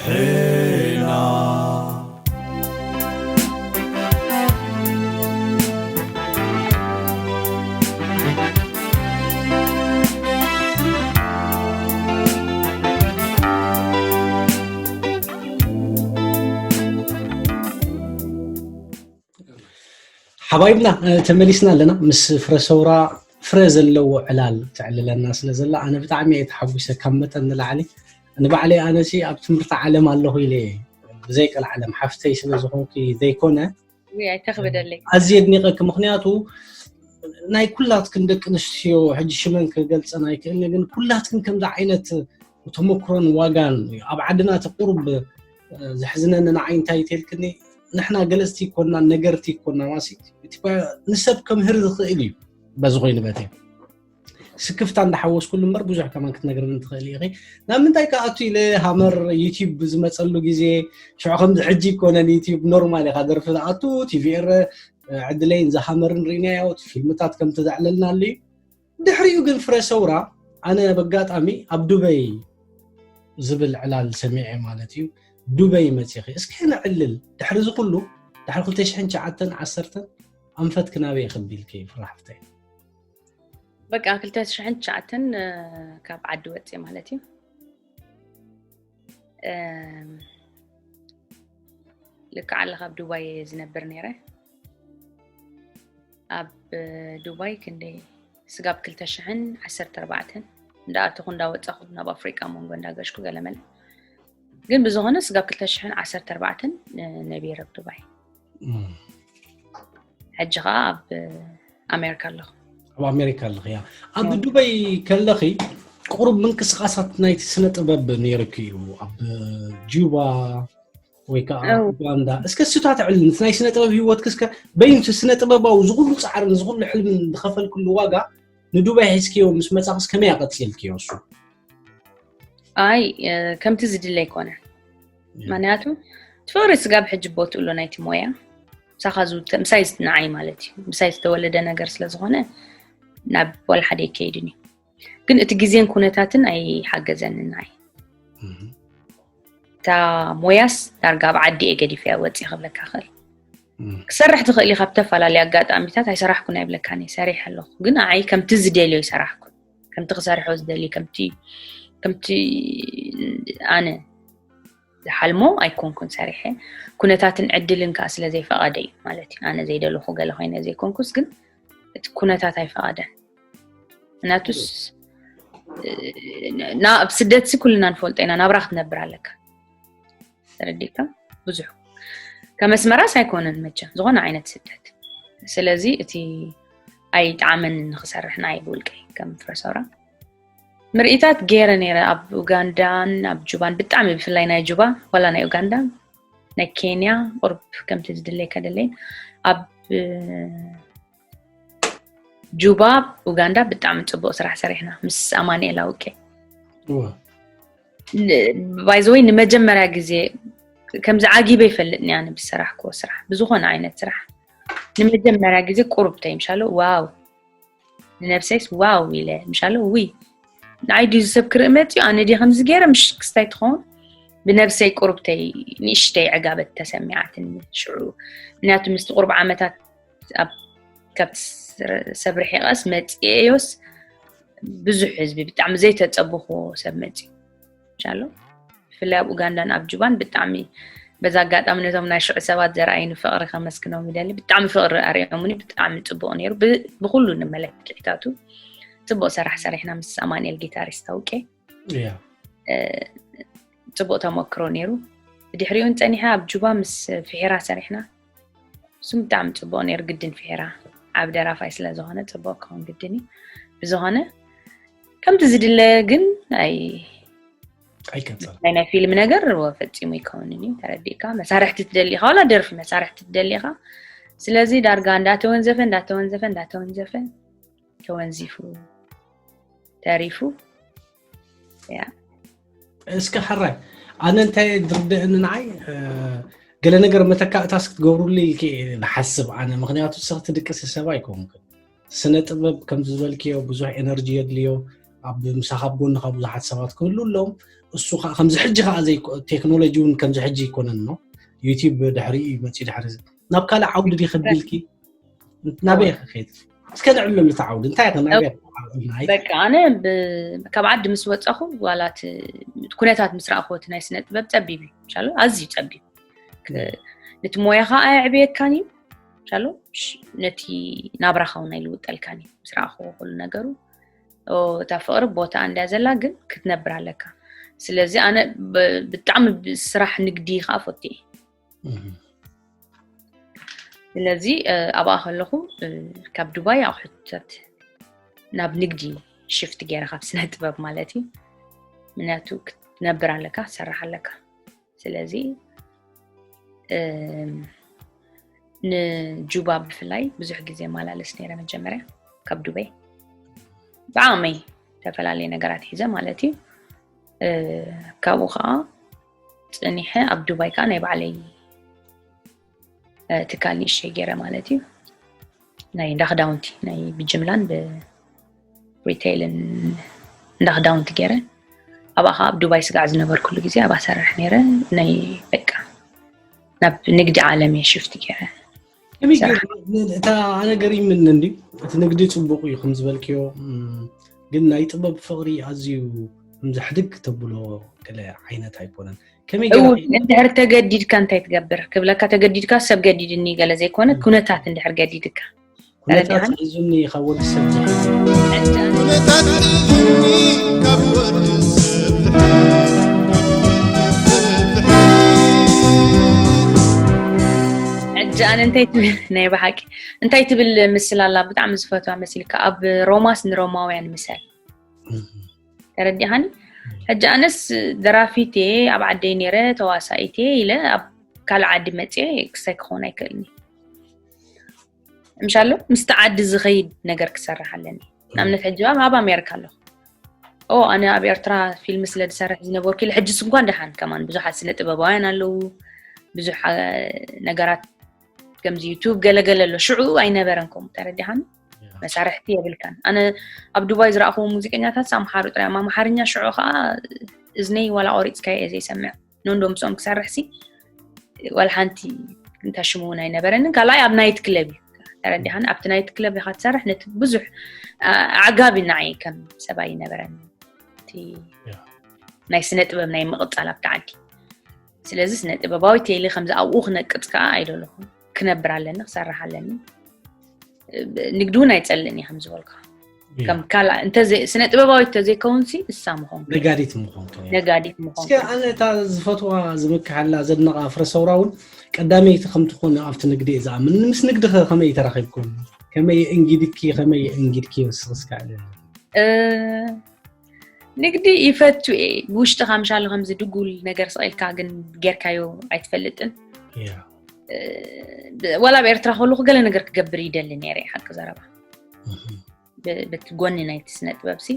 ዜና። ሓባይብና፣ እ፣ ተመሊስና ኣለና። ምስ ፍረ ሰውራ ፍረ ዘለዎ ዕላል ተዕልለና ስለ ዘላ ኣነ ብጣዕሚ እየ ተሓጒሰ፣ ካብ መጠን ንላዕሊ። ንባዕለይ ኣነሲ ኣብ ትምህርቲ ዓለም ኣለኹ ኢለ እየ፣ ብዘይ ቀልዓለም ሓፍተይ ስለ ዝኾንኩ ዘይኮነ፣ ውይ ኣይተኽብደለይ። ኣዝየ ኣድኒቐኪ። ምኽንያቱ ናይ ኩላትክን ደቂ ኣንስትዮ፣ ሕጂ ሽመን ክገልጸን ኣይክእልን፣ ግን ኩላትክን ከምዚ ዓይነት ተመክሮን ዋጋን እዩ። ኣብ ዓድና እቲ ቁሩብ፣ እ፣ ዘሕዝነኒ ንዓይ እንታይ ተልክኒ፣ ንሕና ገለጽቲ ይኮንና፣ ነገርቲ ይኮንና፣ ዋሲ እቲ ባ-፣ ንሰብ ከምህር ዝኽእል እዩ። በዚ ኮይኑ በቲ ስክፍታ እንዳሓወስኩሉ እምበር ብዙሕ ከማን ክትነግርኒ ትኽእል ኢኺ። ናብ ምንታይ ከኣቱ ኢለ ሃመር ዩቲዩብ ዝመጸሉ ግዜ፣ ሽዑ ከምዚ ሕጂ ይኮነን፣ ዩቲዩብ ኖርማል ኢኻ ደርፊ ዝኣቱ፣ ቲቪ ኤረ፣ እ፣ ዕድለይን ዝሃመርን ርኢናዮ፣ እቲ ፊልምታት ከምቲ ዘዕለልናሉ እዩ። ድሕሪኡ ግን ፍረ ሰውራ፣ ኣነ በጋጣሚ ኣብ ዱበይ ዝብል ዕላል ሰሚዐ ማለት እዩ። ዱበይ መጺኺ፣ እስከ ነዕልል። ድሕሪ እዚ ኩሉ፣ ድሕሪ ክልተ ሽሕን ትሽዓተን ዓሰርተን ኣንፈትኪ ናበይ ክቢልኪ ፍረ ሓፍተይ? በቃ ክልተ ሽሕን ትሽዓተን፣ እ፣ ካብ ዓዲ ወጽየ ማለት እዩ። እም፣ ልክዕ ኣለኻ፣ ኣብ ዱባይ እየ ዝነብር ነይረ። ኣብ ዱባይ ክንደይ ስጋብ ክልተ ሽሕን ዓሰርተ ኣርባዕተን እንዳኣተኹ እንዳወጻኹ ናብ ኣፍሪቃ መንጎ እንዳገሽኩ ገለመለ። ግን ብዝኾነ ስጋብ ክልተ ሽሕን ዓሰርተ ኣርባዕተን ነ-፣ ነቢረ ኣብ ዱባይ። እም። ሕጂ ኸኣ ኣብ ኣሜሪካ ኣለኹ። ኣብ ኣሜሪካ ኣለኺ፣ ያ። ኣብ ያ። ዱባይ ከለኺ ቁሩብ ምንቅስቃሳት ናይቲ ስነ ጥበብ ነይርኪ እዩ። ኣብ ጁባ ወይ ከዓ እው። ኡጋንዳ። እስከ እሱታት ኣዕልልኒ፣ እቲ ናይ ስነ ጥበብ ህይወትኪ እስከ በይኑ፣ እቲ ስነ ጥበባዊ ዝኹሉ ጻዕርን ዝኹሉ ሕልምን ዝኸፈልክሉ ዋጋ ንዱባይ ሒዝክዮ ምስ መጻኽስ ከመይ ኣቐጺልክዮ እሱ? ኣይ፣ እ፣ ከምቲ ዝድለ ኣይኮነን። ያ። ምኽንያቱ እቲ ፍቕሪ ስጋብ ሕጂ ቦትኡ ኣሎ ናይቲ ሞያ። ምሳኻ ዝውተ-፣ ምሳይ ዝት-፣ ንዓይ ማለት እዩ። ምሳይ ዝተወለደ ነገር ስለ ዝኾነ ናብ ዋላ ሓደ ኣይከይድን እዩ። ግን እቲ ግዜን ኩነታትን ኣይሓገዘንን ንዓይ። እህ። እታ ሞያስ ዳርጋ ኣብ ዓዲ እየ ገዲፈያ ወፂእ ክብለካ እኽእል። እህ። ክሰርሕ ትኽእል ኢኻ ብተፈላለየ ኣጋጣሚታት፣ ኣይሰራሕኩን ኣይብለካን እየ፣ ሰሪሐ ኣለኹ። ግን ንዓይ ከምቲ ዝደልዮ ኣይሰራሕኩን። ከምቲ ክሰርሖ ዝደሊ፣ ከምቲ፣ ከምቲ ኣነ ዝሓልሞ ኣይኮንኩን ሰሪሐ። ኩነታትን ዕድልን ከዓ ስለ ዘይፈቐደ እዩ ማለት እዩ። ኣነ ዘይደለኹ ገለ ኮይነ ዘይኮንኩስ፣ ግን እቲ ኩነታት ኣይፈቐደን። ምክንያቱስ፣ እ፣ ና-፣ ኣብ ስደትሲ ኩልና ንፈልጦ ኢና፣ ናብራ ክትነብር ኣለካ። ተረዲእካ? ብዙሕ ከም ኣስመራስ ኣይኮነን መቸም፣ ዝኾነ ዓይነት ስደት። ስለዚ እቲ ኣይጠዓመንን ንኽሰርሕ ንዓይ ብውልቀይ ከም ፍረ ሰውራ። ምርኢታት ገይረ ነይረ ኣብ ኡጋንዳን ኣብ ጁባን፣ ብጣዕሚ ብፍላይ ናይ ጁባ፣ ዋላ ናይ ኡጋንዳ፣ ናይ ኬንያ ቁርብ ከምቲ ዝድለይ ከደለይን። ኣብ ጁባ ኡጋንዳ ብጣዕሚ ጽቡቕ ስራሕ ሰሪሕና ምስ ኣማኑኤል ኣውቄ። እወ። ን-፣ by the way ንመጀመርያ ግዜ ከምዚ ዓጊበ ይፈልጥኒ ኣነ ብዝሰራሕክዎ ስራሕ፣ ብዝኾነ ዓይነት ስራሕ ንመጀመርያ ግዜ ቁሩብተይ ምሻሎ ዋው፣ ንነብሰይስ ዋው ኢለ ምሻሎ፣ ውይ ንዓይ ድዩ ሰብ ክርኢ መፅዩ፣ ኣነ ድየ ከምዚ ገይረ፣ ምሽ ክስታይ ትኸውን። ብነብሰይ ቁሩብተይ ንእሽተይ ዕጋበት ተሰሚዓትኒ ሽዑ። ምክንያቱ ምስቲ ቁሩብ ዓመታት ኣብ፣ ካብቲ ስ-፣ ሰብ ርሒቐስ መፅኤዮስ ብዙሕ ህዝቢ፣ ብጣዕሚ ዘይተፀብኹዎ ሰብ መፅዩ። ምሻሎ ብፍላይ ኣብ ኡጋንዳን ኣብ ጁባን ብጣዕሚ፣ በዛ ኣጋጣሚ ነቶም ናይ ሽዑ ሰባት ዘርኣዩኒ ፍቕሪ ከመስግኖም ይደሊ። ብጣዕሚ ፍቕሪ ኣርኦሙኒ፣ ብጣዕሚ ጽቡቕ ነይሩ። ብ-፣ ብኹሉ ንመለክዒታቱ ጽቡቕ ስራሕ ሰሪሕና ምስ ኣማኑኤል ጊታሪስት ኣውቄ። እያ። እ፣ ጽቡቕ ተመክሮ ነይሩ። ብድሕሪኡን ጸኒሐ ኣብ ጁባ ምስ ፍሒራ ሰሪሕና። እሱም ብጣዕሚ ጽቡቕ ነይሩ። ግድን ፍሒራ ዓቢ ደራፋይ ስለ ዝኾነ ጽቡቕ ክኸውን ግድን እዩ። ብዝኾነ ከምቲ ዝድለ ግን ኣይ-፣ ኣይቀጸል። ናይ፣ ናይ ፊልም ነገር ወ-፣ ፈጺሙ ኣይከውንን እዩ። ተረዲእካ? መሳርሕቲ ትደሊ ኢኻ፣ ዋላ ደርፊ መሳርሕቲ ትደሊ ኢኻ። ስለዚ ዳርጋ እንዳተወንዘፈ፣ እንዳተወንዘፈ፣ እንዳተወንዘፈ ተወንዚፉ፣ ተሪፉ። ያ። እስከ ሕራይ፣ ኣነ እንታይ ዝርድእኒ ንዓይ፣ እ፣ ገለ ነገር መተካእታስ ክትገብሩሉ ኢልኪ እየ ዝሓስብ ኣነ። ምኽንያቱ ንስኺ ትድቅሲ ሰብ ኣይኮንክን። ስነ ጥበብ ከምዚ ዝበልክዮ ብዙሕ ኤነርጂ የድልዮ። ኣብ ምሳኻ ኣብ ጎንኻ ብዙሓት ሰባት ክህሉ ኣለዎም። እሱ ከዓ ከምዚ ሕጂ ከዓ ዘይኮ ቴክኖሎጂ እውን ከምዚ ሕጂ ኣይኮነን ነው። ዩቲዩብ ድሕሪ እዩ መፂኡ። ድሕሪ ናብ ካልእ ዓውዲ ዲ ከቢልኪ ናበይ ክኸይድ? እስከ ንዕልል እቲ ዓውዲ እንታይ ከ ናበይ? በቃ ኣነ ካብ ዓዲ ምስ ወፃኹ ዋላት ኩነታት ምስ ረኣኹዎ እቲ ናይ ስነ ጥበብ ፀቢብ እዩ ሻሎ ኣዝዩ ፀቢብ። ነቲ ሞያኻ ኣየዕብየካን እዩ ሻሎ ነቲ ናብራኻ እውን ኣይልውጠልካን እዩ ምስ ረኣኹዎ ኩሉ ነገሩ። እታ ፍቕሪ ቦታ እንዳ ዘላ ግን ክትነብር ኣለካ። ስለዚ ኣነ ብጣዕሚ ስራሕ ንግዲ ከዓ ፈት እየ። ስለዚ ኣብኣ ከለኹ ካብ ዱባይ ኣቑሑታት ናብ ንግዲ ሽፍት ገይረ ካብ ስነ ጥበብ ማለት እዩ። ምክንያቱ ክትነብር ኣለካ ክትሰርሕ ኣለካ። ስለዚ ንጁባ ብፍላይ ብዙሕ ግዜ ማላለስ ነይረ መጀመርያ ካብ ዱበይ ብዓመይ ዝተፈላለየ ነገራት ሒዘ ማለት እዩ። ካብኡ ከዓ ፅኒሐ ኣብ ዱባይ ከዓ ናይ ባዕለይ ትካል ንእሸይ ገይረ ማለት እዩ። ናይ እንዳ ክዳውንቲ ናይ ብጅምላን ብሪቴይልን እንዳ ክዳውንቲ ገይረ ኣብኣ ከዓ ኣብ ዱባይ ስጋዕ ዝነበርኩሉ ግዜ ኣብኣ ሰርሕ ነይረ። ናይ በቃ ናብ ንግዲ ዓለም እየ ሽፍቲ ገይረ። እታ ነገር ይምን እንዲ እቲ ንግዲ ፅቡቅ እዩ ከም ዝበልክዮ ግን ናይ ጥበብ ፍቅሪ ኣዝዩ ከምዚ ሕድግ ተብሎ ገለ ዓይነት ኣይኮነን። ከመይ እንድሕር ተገዲድካ እንታይ ትገብር ክብለካ ተገዲድካ ሰብ ገዲድኒ ገለ ዘይኮነ ኩነታት እንድሕር ገዲድካ ኩነታት ሒዙኒ ካብ ወዲ ሰብ ኩነታት ሒዙኒ ካብ ወዲ ሰብ ሕጂ ኣነ እንታይ ትብል ናይ ብሓቂ እንታይ ትብል ምስል ኣላ ብጣዕሚ ዝፈትዋ መሲልካ ኣብ ሮማስ ንሮማውያን ምሰል ተረዲኻኒ። ሕጂ ኣነስ ደራፊት እየ ኣብ ዓደይ ነይረ ተዋሳኢት እየ ኢለ ኣብ ካልእ ዓዲ መፅየ ክሳይ ክኸውን ኣይክእልኒ ምሻሎ ምስቲ ዓዲ ዝኸይድ ነገር ክሰርሕ ኣለኒ። ንኣብነት ሕጂ ኣብ ኣብ ኣሜሪካ ኣለኹ ኦ ኣነ ኣብ ኤርትራ ፊልም ስለ ዝሰርሕ ዝነበርኩ ኢለ ሕጅስ እንኳን ደሓን ከማን ብዙሓት ስነ ጥበባውያን ኣለዉ ብዙሕ ነገራት ከምዚ ዩቱብ ገለገለ ኣሎ ሽዑ ኣይነበረን ከምኡ ተረዲኻኒ። መሳርሕቲ የብልካን ኣነ ኣብ ዱባይ ዝረእኹዎ ሙዚቀኛታት ኣምሓሩ ጥራይ ኣማሓርኛ ሽዑ ከዓ እዝነይ ዋላ ቆሪፅካዮ እየ ዘይሰምዕ ንንዶ ምስኦም ክሰርሕ ሲ ዋላ ሓንቲ እንታይ ሽሙ እውን ኣይነበረንን ካልኣይ ኣብ ናይት ክለብ እዩ ተረዲኻኒ ኣብቲ ናይት ክለብ ኢካ ትሰርሕ ነቲ ብዙሕ ኣዕጋቢ ንዓይ ከም ሰብ ኣይነበረን እቲ ናይ ስነ ጥበብ ናይ ምቕፃል ኣብቲ ዓዲ ስለዚ ስነ ጥበባዊት ኢለ ከምዚ ኣብኡ ክነቅፅ ከዓ ኣይደለኹን ክነብር ኣለኒ ክሰርሕ ኣለኒ ንግዲ እውን ኣይፀልእን እየ ከምዝበልካ ከም ካልኣ እንተዘይ ስነ ጥበባዊት ተዘይከውንሲ እሳ ምኾንኩ ነጋዲት ምኾንኩ ነጋዲት ምኾንኩ እስከ ኣነ እታ ዝፈትዋ ዝምክሓላ ዘድነቓ ፍረ ሰውራ እውን ቀዳመይቲ ከም ትኾን ኣብቲ ንግዲ እየ ዝኣምን ምስ ንግዲ ኸ ከመይ ተራኺብኩም ከመይ እንጊድኪ ከመይ እንጊድኪ ወስኽስካ ንግዲ ይፈቱ እየ ብውሽጥኻ ምሻሉ ከምዚ ድጉል ነገር ስቕ ኢልካ ግን ጌርካዮ ኣይትፈልጥን ወላ ኣብ ኤርትራ ከለኹ ገለ ነገር ክገብር ይደሊ ነይረ ሓቂ ዘረባ በቲ ጎኒ ናይቲ ስነ ጥበብ ሲ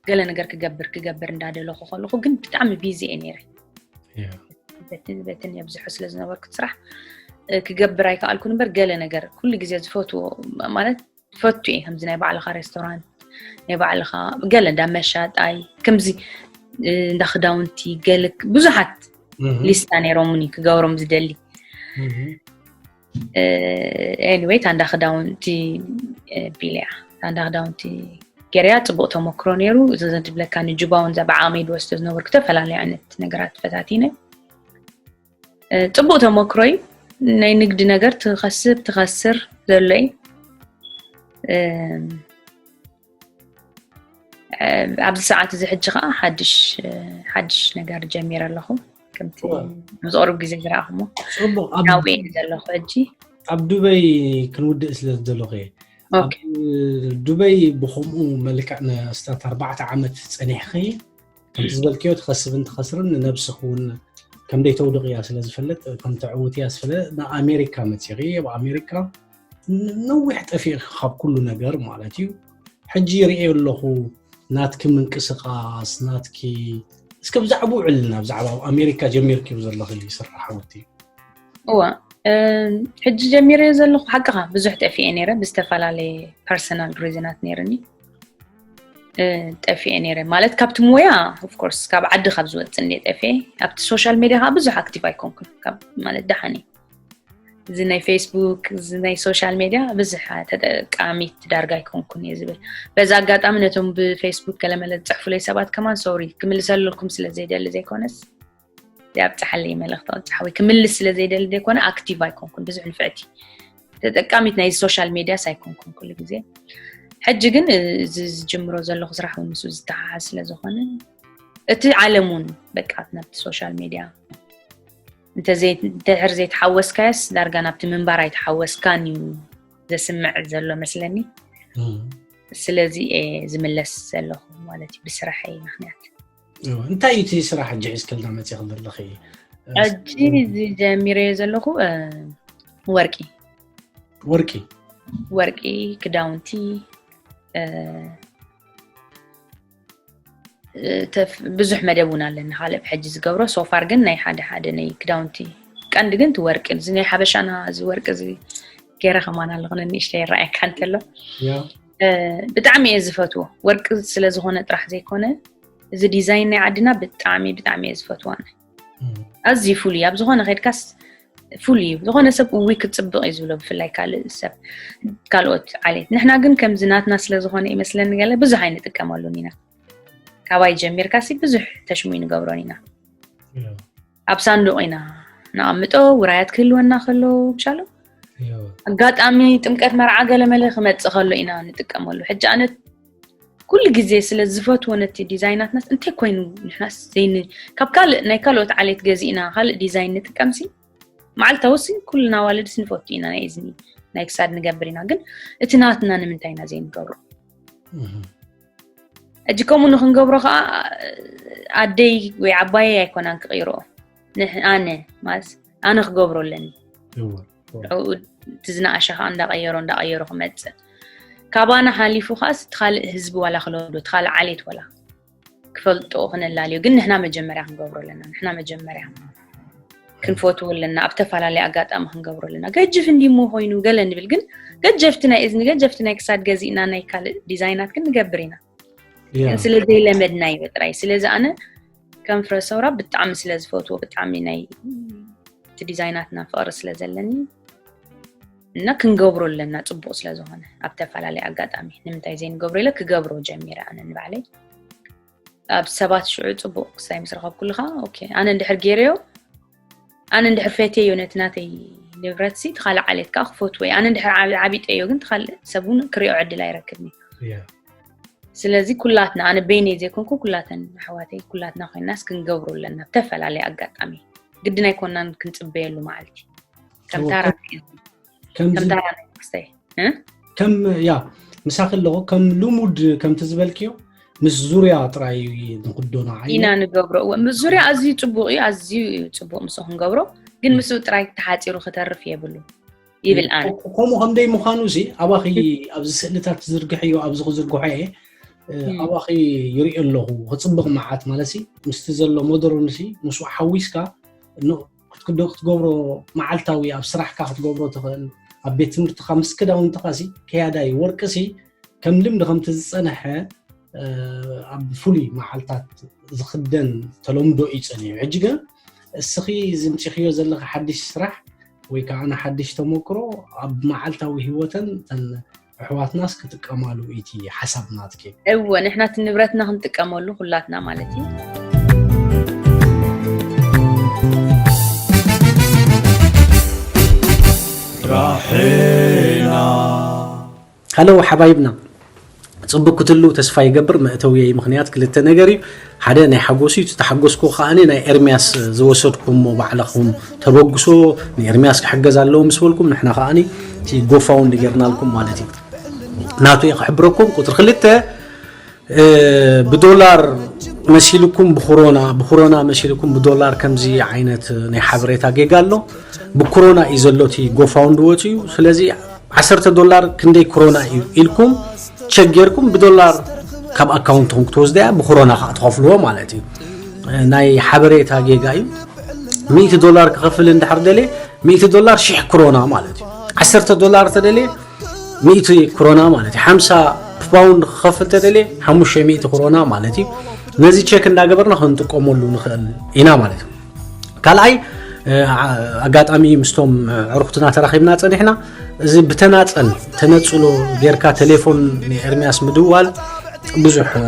ገለ ነገር ክገብር ክገብር እንዳደለኹ ከለኹ ግን ብጣዕሚ ቢዚ እየ ነይረ በትን በትን የብዝሖ ስለ ዝነበርኩ ስራሕ ክገብር ኣይከኣልኩን እምበር ገለ ነገር ኩሉ ግዜ ዝፈትዎ ማለት ትፈቱ እየ ከምዚ ናይ ባዕልኻ ሬስቶራንት ናይ ባዕልኻ ገለ እንዳ መሻጣይ ከምዚ እንዳ ክዳውንቲ ገለ ብዙሓት ሊስታ ነይሮምኒ ክገብሮም ዝደሊ anyway ታንዳ ክዳውንቲ ቢልያ ታንዳ ክዳውንቲ ገርያ ፅቡቅ ተመክሮ ነይሩ እዚ ዝብለካ ንጅባውን እዛ ብዓመይ ድወስዶ ዝነበርኩ ዝተፈላለዩ ዓይነት ነገራት ፈታቲነ ፅቡቅ ተመክሮ እዩ ናይ ንግዲ ነገር ትኸስብ ትኸስር ዘሎ እዩ ኣብዚ ሰዓት እዚ ሕጂ ከዓ ሓድሽ ሓድሽ ነገር ጀሚረ ኣለኹ ከምቲ ኣብዚ ቅሩብ ግዜ ዝረኣኹሞ ናውዒ ዘለኹ ሕጂ ኣብ ዱበይ ክንውድእ ስለ ዝደለኹ እየ ዱበይ ብከምኡ መልክዕ ንስታት ኣርባዕተ ዓመት ፀኒሕኺ ከምቲ ዝበልክዮ ትኸስብን ትኸስርን ንነብስኽ እውን ከም ደይተውድቕ እያ ስለ ዝፈልጥ ከም ተዕውት እያ ስለ ንኣሜሪካ መፂኺ ኣብ ኣሜሪካ ነዊሕ ጠፊእኺ ካብ ኩሉ ነገር ማለት እዩ ሕጂ ይርእዮ ኣለኹ ናትኪ ምንቅስቃስ ናትኪ እስከ ብዛዕባኡ ዕልና ብዛዕባ ኣብ ኣሜሪካ ጀሚርክዮ ዘለኺ ስራሕ ሓወቲ እዋ ሕጂ ጀሚረዮ ዘለኹ ሓቅኻ ብዙሕ ጠፊኤ ነይረ ብዝተፈላለየ ፐርሰናል ሪዝናት ነይርኒ ጠፊኤ ነይረ። ማለት ካብቲ ሞያ ኦፍኮርስ ካብ ዓዲ ካብ ዝወፅእ እንደ ጠፊኤ፣ ኣብቲ ሶሻል ሜድያ ከዓ ብዙሕ ኣክቲቭ ኣይኮንኩን። ካብ ማለት ደሓን እየ። እዚ ናይ ፌስቡክ፣ እዚ ናይ ሶሻል ሜድያ ብዙሕ ተጠቃሚት ዳርጋ ኣይኮንኩን እየ ዝብል። በዚ ኣጋጣሚ ነቶም ብፌስቡክ ገለመለ ዝፅሕፉለይ ሰባት ከማን ሶሪ ክምልሰለኩም ስለ ዘይደሊ ዘይኮነስ፣ ኣብፅሓለይ መልእኽቲ ቅጫሕ ወይ ክምልስ ስለ ዘይደሊ ዘይኮነ ኣክቲቭ ኣይኮንኩን። ብዙሕ ንፍዕቲ ተጠቃሚት ናይ ሶሻል ሜድያስ ኣይኮንኩን ኩሉ ግዜ። ሕጂ ግን እዚ ዝጅምሮ ዘለኹ ስራሕ እውን ምስ ዝተሓሓዝ ስለ ዝኾነ፣ እቲ ዓለም እውን በቃ ናብቲ ሶሻል ሜድያ እንተዘይ-፣ እንድሕር ዘይተሓወስካዮስ ዳርጋ ናብቲ ምንባር ኣይተሓወስካን እዩ ዘስምዕ ዘሎ መስለኒ። ስለዚ እየ ዝምለስ ዘለኹ ማለት እዩ፣ ብስራሐይ ምኽንያት። እንታይ እዩ እቲ ስራሕ ሕጂ ሒዝክልና መፂእኺ ዘለኺ? ሕጂ እዚ ጀሚረዮ ዘለኹ ወርቂ ወርቂ ወርቂ ክዳውንቲ፣ ብዙሕ መደብ እውን ኣለኒ ካልእ ብሕጂ ዝገብሮ። ሶፋር ግን ናይ ሓደ ሓደ ናይ ክዳውንቲ ቀንዲ ግን እቲ ወርቂ፣ እዚ ናይ ሓበሻና እዚ ወርቂ እዚ ገይረ ከማን ኣለኹ፣ ንእሽተይ ይረኣየካ እንተሎ። ብጣዕሚ እየ ዝፈትዎ፣ ወርቂ ስለዝኾነ ጥራሕ ዘይኮነ፣ እዚ ዲዛይን ናይ ዓድና ብጣዕሚ ብጣዕሚ እየ ዝፈትዎ ኣነ። ኣዝዩ ፍሉይ፣ ኣብ ዝኾነ ከድካስ ፍሉይ እዩ። ዝኾነ ሰብ እውይ ክፅብቕ እዩ ዝብሎ፣ ብፍላይ ካልእ ሰብ፣ ካልኦት ዓሌት። ንሕና ግን ከምዚ ናትና ስለዝኾነ ይመስለኒ ገለ ብዙሕ ኣይንጥቀመሉን ኢና። ካባይ ጀሚርካ ሲ ብዙሕ ተሽሙ ይንገብሮን ኢና። ኣብ ሳንዱቕ ኢና ነቐምጦ፣ ውራያት ክህልወና ከሎ ብሻሎ ኣጋጣሚ ጥምቀት መርዓ ገለ መለ ክመፅእ ከሎ ኢና ንጥቀመሉ። ሕጂ ኣነ ኩሉ ግዜ ስለ ዝፈትዎ ነቲ ዲዛይናትናስ እንታይ ኮይኑ ንሕናስ ዘይን-፣ ካብ ካልእ ናይ ካልኦት ዓሌት ገዚእና ካልእ ዲዛይን ንጥቀምሲ፣ መዓልታዊ ሲ ኩልና ኣዋልድስ ንፈቱ ኢና፣ ናይ እዝኒ ናይ ክሳድ ንገብር ኢና፣ ግን እቲ ናትና ንምንታይ ኢና ዘይንገብሮ? ሕጂ ከምኡ ንክንገብሮ ከዓ ኣደይ ወይ ዓባየይ ኣይኮናን ክቕይርኦ፣ ንሕ-፣ ኣነ ማለት ኣነ ክገብሮ ኣለኒ። እቲ ዝነኣሸ ከዓ እንዳቐየሮ እንዳቐየሮ ክመፅእ፣ ካባና ሓሊፉ ከዓ እቲ ካልእ ህዝቢ ዋላ ክለምዶ፣ እቲ ካልእ ዓሌት ዋላ ክፈልጦ ክነላልዮ፣ ግን ንሕና መጀመርያ ክንገብሮ ኣለና። ንሕና መጀመርያ ክንፈትዎ ኣለና። ኣብ ተፈላለየ ኣጋጣሚ ክንገብሮ ኣለና። ገጅፍ እንዲሞ ኮይኑ ገለ ንብል፣ ግን ገጀፍቲ ናይ እዝኒ፣ ገጀፍቲ ናይ ክሳድ ገዚእና ናይ ካልእ ዲዛይናት ግን ንገብር ኢና። ግን ስለ ዘይለመድናዮ ጥራይ። ስለዚ ኣነ ከም ፍረ ሰውራ ብጣዕሚ ስለ ዝፈትዎ፣ ብጣዕሚ ናይ እቲ ዲዛይናትና ፍቕሪ ስለ ዘለኒ እና ክንገብሮ ኣለና፣ ፅቡቕ ስለ ዝኾነ ኣብ ተፈላለየ ኣጋጣሚ ንምንታይ ዘይንገብሮ ኢለ ክገብሮ ጀሚረ። ኣነ ንባዕለይ ኣብ ሰባት ሽዑ ፅቡቕ ክሳይ ምስ ረኸብኩሉ ከዓ ኦኬ፣ ኣነ እንድሕር ገይረዮ፣ ኣነ እንድሕር ፈትየዮ ነቲ ናተይ ንብረት ሲ ትኻልእ ዓሌት ከዓ ክፈትዎ እዩ። ኣነ እንድሕር ዓቢ-፣ ዓቢጠዮ ግን ትኻልእ ሰብ እውን ክሪኦ ዕድል ኣይረክብን እዩ። ስለዚ ኩላትና፣ ኣነ በይነይ ዘይኮንኩ ኩላተን ኣሕዋተይ ኩላትና ኮይናስ ክንገብሮ ኣለና ብተፈላለየ ኣጋጣሚ። ግድን ኣይኮናን ክንፅበየሉ መዓልቲ። ከም ታራ ከም ታራ ናይ ክስተይ ከም ያ ምሳኺ ኣለኹ። ከም ልሙድ ከምቲ ዝበልክዮ ምስ ዙርያ ጥራይ ንኽዶና ዓይነ ኢና ንገብሮ። እወ፣ ምስ ዙርያ ኣዝዩ ጽቡቕ እዩ፣ ኣዝዩ እዩ ጽቡቕ ምስኡ ክንገብሮ፣ ግን ምስኡ ጥራይ ተሓጺሩ ክተርፍ የብሉ ይብል ኣነ። ከምኡ ከም ደይ ምዃኑ ሲ ኣባኺ ኣብዚ ስእልታት ትዝርግሕዮ፣ ኣብዚ ክዝርግሖ እየ። ኣባኺ ይርኢ ኣለኹ ክጽብቕ መዓት ማለት ሲ ምስቲ ዘሎ ሞደርን ሲ ምስኡ ሓዊስካ ክትክዶ ክትገብሮ መዓልታዊ ኣብ ስራሕካ ክትገብሮ ትኽእል፣ ኣብ ቤት ትምህርትኻ ምስ ክዳውንትኻ ሲ ከያዳይ ወርቂ ሲ ከም ልምዲ ከምቲ ዝጸንሐ ኣብ ፍሉይ መዓልታት ዝኽደን ተለምዶ እዩ ጸኒሑ። ሕጂ ግን እስኺ ዝምጺኽዮ ዘለኺ ሓድሽ ስራሕ ወይ ከዓ ንሓድሽ ተመክሮ ኣብ መዓልታዊ ህይወተን እተን ኣሕዋትናስ ክጥቀማሉ እቲ ሓሳብ ናትኪ። እወ፣ ንሕና እቲ ንብረትና ክንጥቀመሉ ኩላትና ማለት እዩ። ሃለው ሓባይብና፣ ፅቡቅ ክትሉ ተስፋ ይገብር። መእተውየይ ምክንያት ክልተ ነገር እዩ። ሓደ ናይ ሓጎስ እዩ፣ ተሓጎስኩ ከዓ ናይ ኤርሚያስ ዝወሰድኩሞ ባዕልኹም ተበግሶ ንኤርሚያስ ክሕገዝ ኣለዎ ምስ በልኩም ንሕና ከዓ እቲ ጎፋውንድ ጌርናልኩም ማለት እዩ። ናቱ እየ ክሕብረኩም። ቁፅሪ ክልተ ብዶላር መሲልኩም ብኩሮና ብኩሮና መሲልኩም ብዶላር ከምዚ ዓይነት ናይ ሓበሬታ ጌጋ ኣሎ። ብኩሮና እዩ ዘሎ እቲ ጎፋውንድ ወፂኡ። ስለዚ ዓሰርተ ዶላር ክንደይ ኩሮና እዩ ኢልኩም ቸክ ጌርኩም ብዶላር ካብ ኣካውንትኩም ክትወስዳ እያ፣ ብኩሮና ከዓ ትኸፍልዎ ማለት እዩ። ናይ ሓበሬታ ጌጋ እዩ። ሚእቲ ዶላር ክኸፍል እንድሕር ደልየ ሚእቲ ዶላር ሽሕ ኩሮና ማለት እዩ። ዓሰርተ ዶላር ተደልየ ሚእቲ ኩሮና ማለት እዩ። ሓምሳ ፓውንድ ክኸፍል ተደልየ ሓሙሽተ ሚእቲ ክሮና ማለት እዩ። ነዚ ቸክ እንዳገበርና ክንጥቀመሉ ንኽእል ኢና ማለት እዩ። ካልኣይ፣ እ፣ ዓ-፣ ኣጋጣሚ ምስቶም፣ እ፣ ዕሩኽትና ተራኺብና ጸኒሕና፣ እዚ ብተናጸል ተነጽሎ ጌርካ ቴሌፎን ንኤርሚያስ ምድዋል ብዙሕ፣ እ፣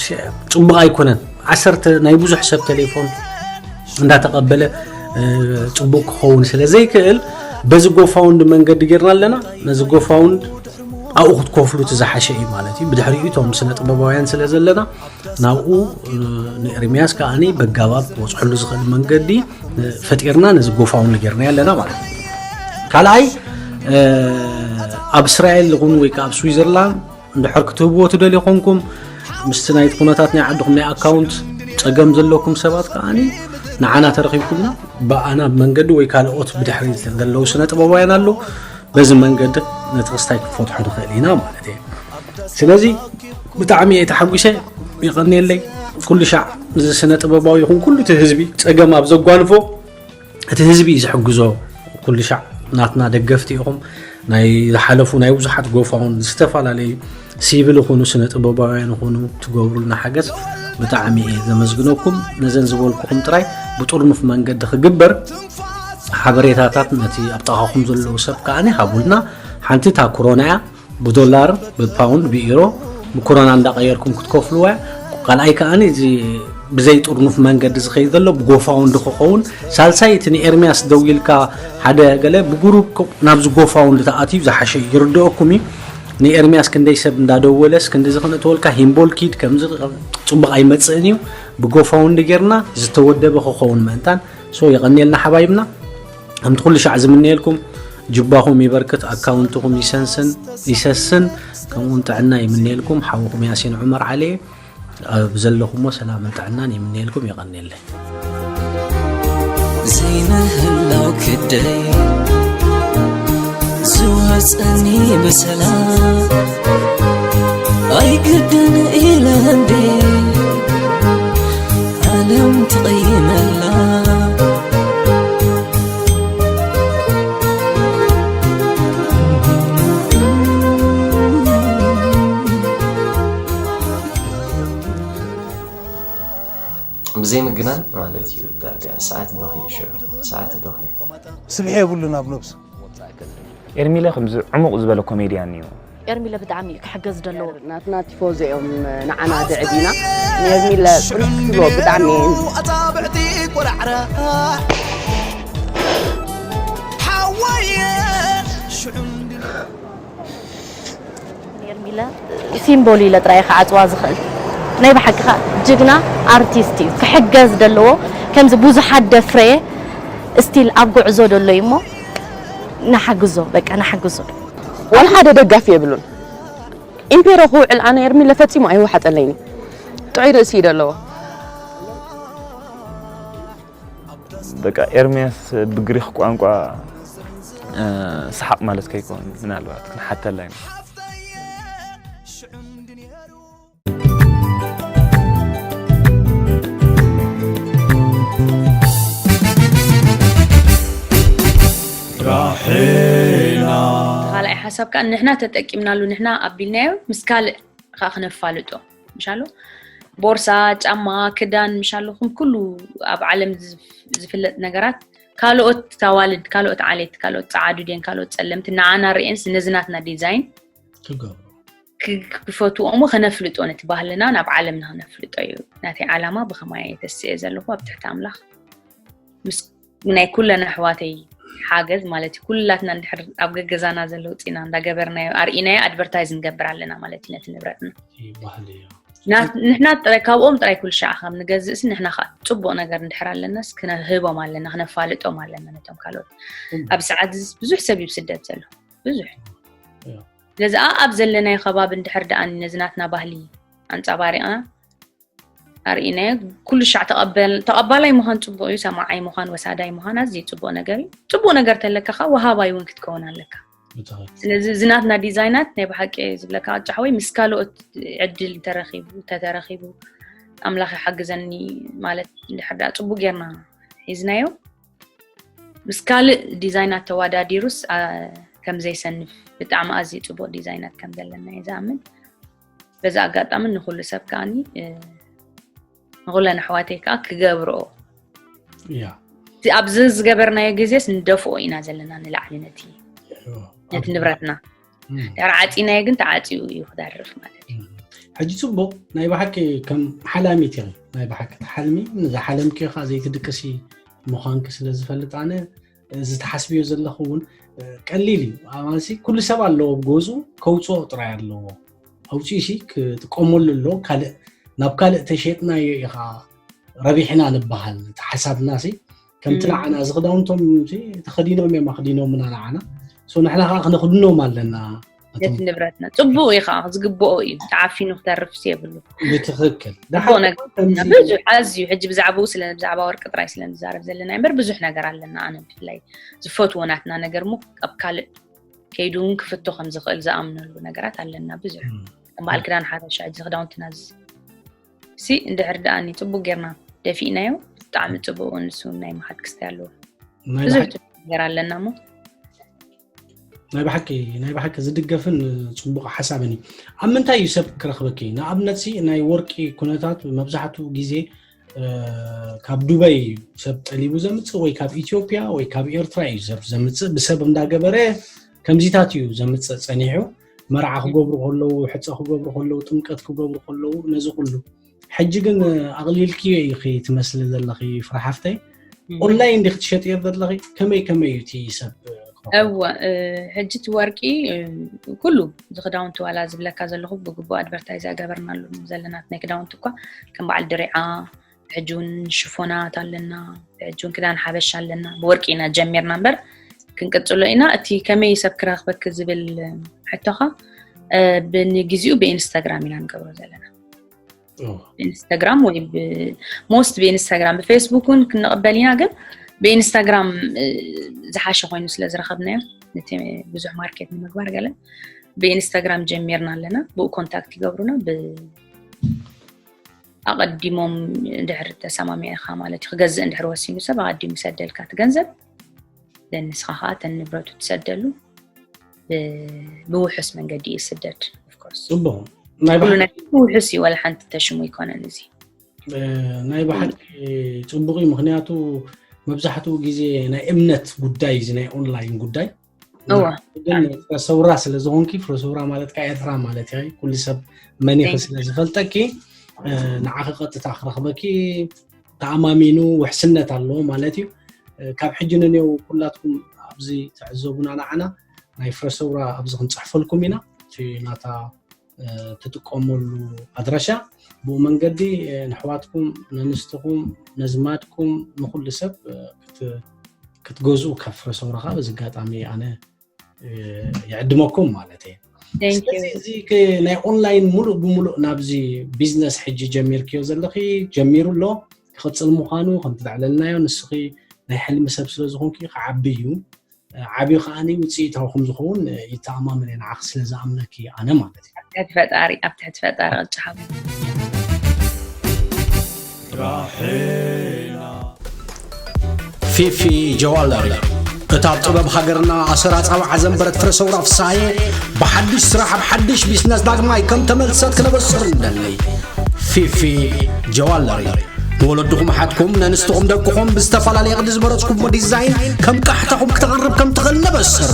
ሲ-፣ ጽቡቕ ኣይኮነን። ዓሰርተ ናይ ብዙሕ ሰብ ቴሌፎን እንዳተቐበለ፣ እ፣ ጽቡቕ ክኸውን ስለ ዘይክእል፣ በዚ ጎፋውንድ መንገዲ ጌርና ኣለና። ነዚ ጎፋውንድ ኣብኡ ክትከፍሉ እቲ ዝሓሸ እዩ ማለት እዩ። ብድሕሪኡ እቶም ስነ ጥበባውያን ስለ ዘለና ናብኡ፣ እ፣ ንኤርሚያስ ከኣኒ በጋባብ ክበጽሐሉ ዝኽእል መንገዲ፣ እ፣ ፈጢርና ነዚ ጎፋውንድ ጌርና ኣለና ማለት እዩ። ካልኣይ፣ እ፣ ኣብ እስራኤል ይኹን ወይ ከኣ ኣብ ስዊዘርላንድ እንድሕር ክትህብዎ ትደልዩ ኮንኩም፣ ምስቲ ናይቲ ኩነታት ናይ ዓድኹም ናይ ኣካውንት ጸገም ዘለኩም ሰባት ከኣኒ ንዓና ተረኺብኩምና፣ ብኣና መንገዲ ወይ ካልኦት ብድሕሪ ዘለዉ ስነ ጥበባውያን ኣለዉ፣ በዚ መንገዲ ነቲ ክስታይ ክንፈትሖ ንኽእል ኢና ማለት እዩ። ስለዚ ብጣዕሚ እየ ተሓጒሰ፣ የቐንየለይ። ኩሉ ሻዕ እዚ ስነ ጥበባዊ ይኹን ኩሉ እቲ ህዝቢ ጸገም ኣብ ዘጓንፎ እቲ ህዝቢ እዩ ዝሕግዞ። ኩሉ ሻዕ ናትና ደገፍቲ ኢኹም። ናይ ዝሓለፉ ናይ ብዙሓት ጎፋውን ዝተፈላለዩ ሲቪል ይኹኑ ስነ ጥበባውያን ይኹኑ ትገብሩልና ሓገዝ ብጣዕሚ እየ ዘመስግነኩም። ነዘን ዝበልኩኹም ጥራይ ብጥርኑፍ መንገዲ ክግበር ሓበሬታታት ነቲ ኣብ ጥቓኹም ዘለዉ ሰብ ከኣ ሃቡልና። ሓንቲ እታ ክሮና እያ፣ ብዶላር ብፓውንድ ብኢሮ ብኮሮና እንዳቀየርኩም ክትከፍልዋ። ካልኣይ ከኣ እዚ ብዘይ ጥርኑፍ መንገዲ ዝኸይድ ዘሎ ብጎፋውንድ ክኸውን። ሳልሳይ እቲ ንኤርሚያስ ደዊልካ ሓደ ገለ ብጉሩብ ክ-፣ ናብዚ ጎፋውንድ ተኣትዩ ዝሓሸ ይርድኦኩም እዩ። ንኤርሚያስ ክንደይ ሰብ እንዳደወለስ ክንዲ ዝኽንእተወልካ ሂምቦል ኪድ ከምዚ ጽቡቕ ኣይመጽእን እዩ። ብጎፋውንድ ጌርና ዝተወደበ ክኸውን ምእንታን። ሶ የቐንየልና ሓባይብና። ከምቲ ኩሉ ሻዕ ዝምነየልኩም ጅባኹም ይበርክት፣ ኣካውንትኹም ይሰንስን ይሰስን፣ ከምኡውን ጥዕና ይምነየልኩም። ሓውኹም ያሲን ዑመር ዓሊ ኣብ ዘለኹሞ ሰላምን ጥዕናን ይምነየልኩም። የቐንየለይ። ዘይምህላው ክደይ ዝወፀኒ ብሰላም ኣይግድን ኢለ እንዴ ዓለም ትቕይመላ። ብዘይ ምግናን ማለት እዩ። ዳርጋ ሰዓት በኺ፣ ሽዑ ሰዓት በኺ። ስብሒ የብሉን ኣብ ነብሱ። ኤርሚለ ከምዚ ዕሙቕ ዝበለ ኮሜድያን እዩ። ኤርሚለ ብጣዕሚ እዩ ክሕገዝ ዘለዎ። ናትና ቲፎዞ እዮም ንዓና ዘዕብዩና። ንኤርሚለ ብሩክ ክትብሎ ብጣዕሚ እየ። ኣጻብዕቲ ቆራዕራ ሓወየ ሽዑ ኤርሚለ ሲምቦል ኢለ ጥራይ ክዓጽዋ ዝኽእል። ናይ ብሓቂ ኸኣ ጅግና ኣርቲስት እዩ። ክሕገዝ ዘለዎ ከምዚ ብዙሓት ደፍረየ ስቲል ኣብ ጉዕዞ ደሎ እዩ እሞ ንሓግዞ፣ በቃ ንሓግዞ። ዋላ ሓደ ደጋፊ የብሉን። ኢምፔሮ ክውዕል ኣነ ኤርሚለ ፈጺሙ ኣይወሓጠለይን። ጥዑይ ርእሲ እዩ ደለዎ። በቃ ኤርሚያስ ብግሪኽ ቋንቋ፣ እ፣ ሰሓቕ ማለት ከይኮን ምናልባት ክንሓተላ ኢና። ራሄላ። ካልኣይ ሓሳብ ከኣ ንሕና ተጠቂምናሉ፣ ንሕና ኣቢልናዮ፣ ምስ ካልእ ከኣ ክነፋልጦ። ምሻሉ ቦርሳ፣ ጫማ፣ ክዳን፣ ምሻሉ ኹም ኩሉ ኣብ ዓለም ዝፍ-፣ ዝፍለጥ ነገራት ካልኦት ኣዋልድ፣ ካልኦት ዓሌት፣ ካልኦት ጸዓዱ ድየን፣ ካልኦት ጸለምቲ ንዓና ርእየንስ ነዚ ናትና ዲዛይን ክገብሩ። ክ-፣ ክፈትዎ እሞ ከነፍልጦ፣ ነቲ ባህልና ናብ ዓለም ንኸነፍልጦ እዩ ናተይ ዓላማ። ብኸማይ እየ ተስኤ ዘለኹ ኣብ ትሕቲ ኣምላኽ። ምስ ናይ ኩለን ኣሕዋተይ ሓገዝ ማለት እዩ። ኩላትና እንድሕር ኣብ ገገዛና ዘሎ ውፂና እንዳገበርናዮ ኣርኢናዮ ኣድቨርታይዝ ንገብር ኣለና ማለት እዩ ነቲ ንብረትና። እዩ ባህሊ እዩ። ና-፣ ንሕና ጥራይ ካብኦም ጥራይ ኩሉ ሻዕ ከም ንገዝእስ ንሕና ከዓ ፅቡቅ ነገር እንድሕር ኣለናስ ክነህቦም ኣለና፣ ክነፋልጦም ኣለና ነቶም ካልኦት። እም። ኣብ ሰዓት እዚ ብዙሕ ሰብ እዩ ስደት ዘሎ። ብዙሕ። እም። ስለዚ ኣብ ዘለናዮ ከባቢ እንድሕር ደኣ ነዚ ናትና ባህሊ ኣንጸባሪቕና ኣርኢናዮ። ኩሉ ሻዕ ተቐበል-፣ ተቐባላይ ምዃን ጽቡቕ እዩ። ሰማዓይ ምዃን፣ ወሳዳይ ምዃን ኣዝዩ ጽቡቕ ነገር እዩ። ጽቡቕ ነገር ተለካ ኸኣ ወሃባይ እውን ክትከውን ኣለካ። ብትኽክል። ስለዚ እዚ ናትና ዲዛይናት ናይ ብሓቂ ዝብለካ ቅጫ ሓወይ ምስ ካልኦት ዕድል እንተረኺቡ፣ እንተተረኺቡ ኣምላኽ ይሓግዘኒ ማለት እንድሕር ደኣ ጽቡቕ ጌርና ሒዝናዮ። ምስ ካልእ ዲዛይናት ተወዳዲሩስ፣ ኣ፣ ከም ዘይሰንፍ ብጣዕሚ ኣዝዩ ጽቡቕ ዲዛይናት ከም ዘለና እየ ዝኣምን። በዚ ኣጋጣሚ ንኹሉ ሰብ ከዓኒ ንኹለን ኣሕዋተይ ከዓ ክገብርኦ ያ ኣብዚ ዝገበርናዮ ግዜስ ንደፍኦ ኢና ዘለና ንላዕሊ ነቲ ነቲ ንብረትና ድሕሪ ዓፂናዮ ግን ተዓፂኡ እዩ ክደርፍ ማለት እዩ። ሕጂ ፅቡቅ ናይ ብሓቂ ከም ሓላሚት ኢኺ ናይ ብሓቂ ትሓልሚ ንዝሓለምክዮ ከዓ ዘይትድቅሲ ምዃንኪ ስለ ዝፈልጥ ኣነ እዚ ትሓስብዮ ዘለኹ እውን ቀሊል እዩ። ኣማሲ ኩሉ ሰብ ኣለዎ ኣብ ገዝኡ ከውፅኦ ጥራይ ኣለዎ ኣውፅኡ ሲ ክጥቀመሉ ኣለዎ ካልእ ናብ ካልእ ተሸጥናዮ ኢኻ ረቢሕና ንበሃል እቲ ሓሳብና ሲ ከምቲ ንዓና እዚ ክዳውንቶም ተኸዲኖም እዮም ኣኽዲኖምና ንዓና ንሕና ከዓ ክነኽድኖም ኣለና ነቲ ንብረትና ፅቡቅ እዩ ከዓ ዝግብኦ እዩ ተዓፊኑ ክተርፍስ የብሉ ብትክክል ብዙሕ ኣዝዩ ሕጂ ብዛዕባኡ ስለ ብዛዕባ ወርቂ ጥራይ ስለ ንዛረብ ዘለና እምበር ብዙሕ ነገር ኣለና ኣነ ብፍላይ ዝፈትዎ ናትና ነገር ሞ ኣብ ካልእ ከይዱ እውን ክፍቶ ከም ዝኽእል ዝኣምነሉ ነገራት ኣለና ብዙሕ በዓል ክዳን ሓበሻ ሕጂ ክዳውንትና ሲ እንድሕር ደኣ ኒ ጽቡቅ ጌርና ደፊእናዮ ብጣዕሚ ጽቡቅ ንሱ ናይ መሓት ክስታይ ኣለዎ ብዙሕ ነገር ኣለና ሞ ናይ ብሓቂ ናይ ብሓቂ ዝድገፍን ጽቡቅ ሓሳብን እዩ ኣብ ምንታይ እዩ ሰብ ክረኽበኪ ንኣብነት ሲ ናይ ወርቂ ኩነታት መብዛሕትኡ ግዜ ካብ ዱበይ እዩ ሰብ ጠሊቡ ዘምፅእ ወይ ካብ ኢትዮጵያ ወይ ካብ ኤርትራ እዩ ሰብ ዘምፅእ ብሰብ እንዳገበረ ከምዚታት እዩ ዘምፅእ ፀኒሑ መርዓ ክገብሩ ከለዉ ሕፀ ክገብሩ ከለዉ ጥምቀት ክገብሩ ከለዉ ነዚ ኩሉ ሕጂ ግን ኣቕሊልክዮ ኢኺ ትመስሊ ዘለኺ ፍረሓፍተይ ኦንላይን ዲኺ ትሸጥዮ ዘለኺ ከመይ ከመይ እዩ እቲ ሰብ እወ ሕጂ እቲ ወርቂ ኩሉ ዝክዳውንቲ ዋላ ዝብለካ ዘለኹ ብግቡእ ኣድቨርታይዝ ኣገበርናሉ ዘለና ናይ ክዳውንቲ እኳ ከም በዓል ድሪዓ ሕጂ እውን ሽፎናት ኣለና ሕጂ እውን ክዳን ሓበሻ ኣለና ብወርቂ ኢና ጀሚርና እምበር ክንቅፅሎ ኢና እቲ ከመይ ሰብ ክረክበክ ዝብል ሕቶኻ ብንግዚኡ ብኢንስታግራም ኢና ንገብሮ ዘለና ኢንስታግራም ወይ ሞስት ብኢንስታግራም ብፌስቡክ እውን ክንቕበል ኢና ግን ብኢንስታግራም ዝሓሸ ኮይኑ ስለ ዝረኸብናዮ ነቲ ብዙሕ ማርኬት ንምግባር ገለ ብኢንስታግራም ጀሚርና ኣለና ብኡ ኮንታክት ይገብሩና ኣቐዲሞም ድሕር ተሰማሚዕካ ማለት እዩ ክገዝእ እንድሕር ወሲኑ ሰብ ኣቐዲሙ ይሰደልካ እቲ ገንዘብ ንስኻ ከዓ ተን ንብረቱ ትሰደሉ ብውሑስ መንገዲ እዩ ስደድ ጽቡቅ ናይ ኩሉ ባህል ነገር ብውሑስ እዩ ዋላ ሓንቲ ተሽሙ ይኮነን እዚ ናይ ብሓቂ ጽቡቅ እዩ ምክንያቱ መብዛሕትኡ ግዜ ናይ እምነት ጉዳይ እዚ ናይ ኦንላይን ጉዳይ እወ ግን ፍረሰውራ ስለ ዝኾንኪ ፍረሰውራ ማለት ከዓ ኤርትራ ማለት እያ ኩሉ ሰብ መኒኺ Thank you. ስለ ዝፈልጠኪ ንዓኺ ቀጥታ ክረኽበኪ ተኣማሚኑ ውሕስነት ኣለዎ ማለት እዩ ካብ ሕጂ ንኔው ኩላትኩም ኣብዚ ትዕዘቡና ንዓና ናይ ፍረሰውራ ኣብዚ ክንፅሕፈልኩም ኢና እቲ ናታ ትጥቀመሉ ኣድራሻ ብኡ መንገዲ ንሕዋትኩም ነንስትኹም ነዝማድኩም ንኩሉ ሰብ ክትገዝኡ ካብ ፍረሰውራ ከዓ በዚ ኣጋጣሚ ኣነ ይዕድመኩም ማለት እየ ስለዚ እዚ ናይ ኦንላይን ሙሉእ ብሙሉእ ናብዚ ቢዝነስ ሕጂ ጀሚርክዮ ዘለኺ ጀሚሩ ኣሎ ክቕፅል ምዃኑ ከምቲ ዘዕለልናዮ ንስኺ ናይ ሕልሚ ሰብ ስለዝኾንኪ ክዓቢ እዩ ዓብዩ ከዓኒ ውፅኢታዊ ከም ዝኸውን ይተኣማመን እየ ንዓኺ ስለ ዝኣምነኪ ኣነ ማለት እዩ ኣብ ትሕቲ ፈጣሪ ኣብ ትሕቲ ፈጣሪ ቅጫ ሓቡ ፊፊ ጀዋለሪ እታ ኣብ ጥበብ ሃገርና ኣሰር ኣጻብዓ ዘንበረት ፍረ ሰውራ ፍሳየ ብሓድሽ ስራሕ ኣብ ሓድሽ ቢዝነስ ዳግማይ ከም ተመልሰት ክነበስር እንደሊ ፊፊ ጀዋለሪ ንወለድኹም ሓትኩም ነንስትኹም ደቅኹም ብዝተፈላለየ ቅዲ ዝበረፅኩሞ ዲዛይን ከም ቃሕታኹም ክተቕርብ ከም ትኽእል ነበስር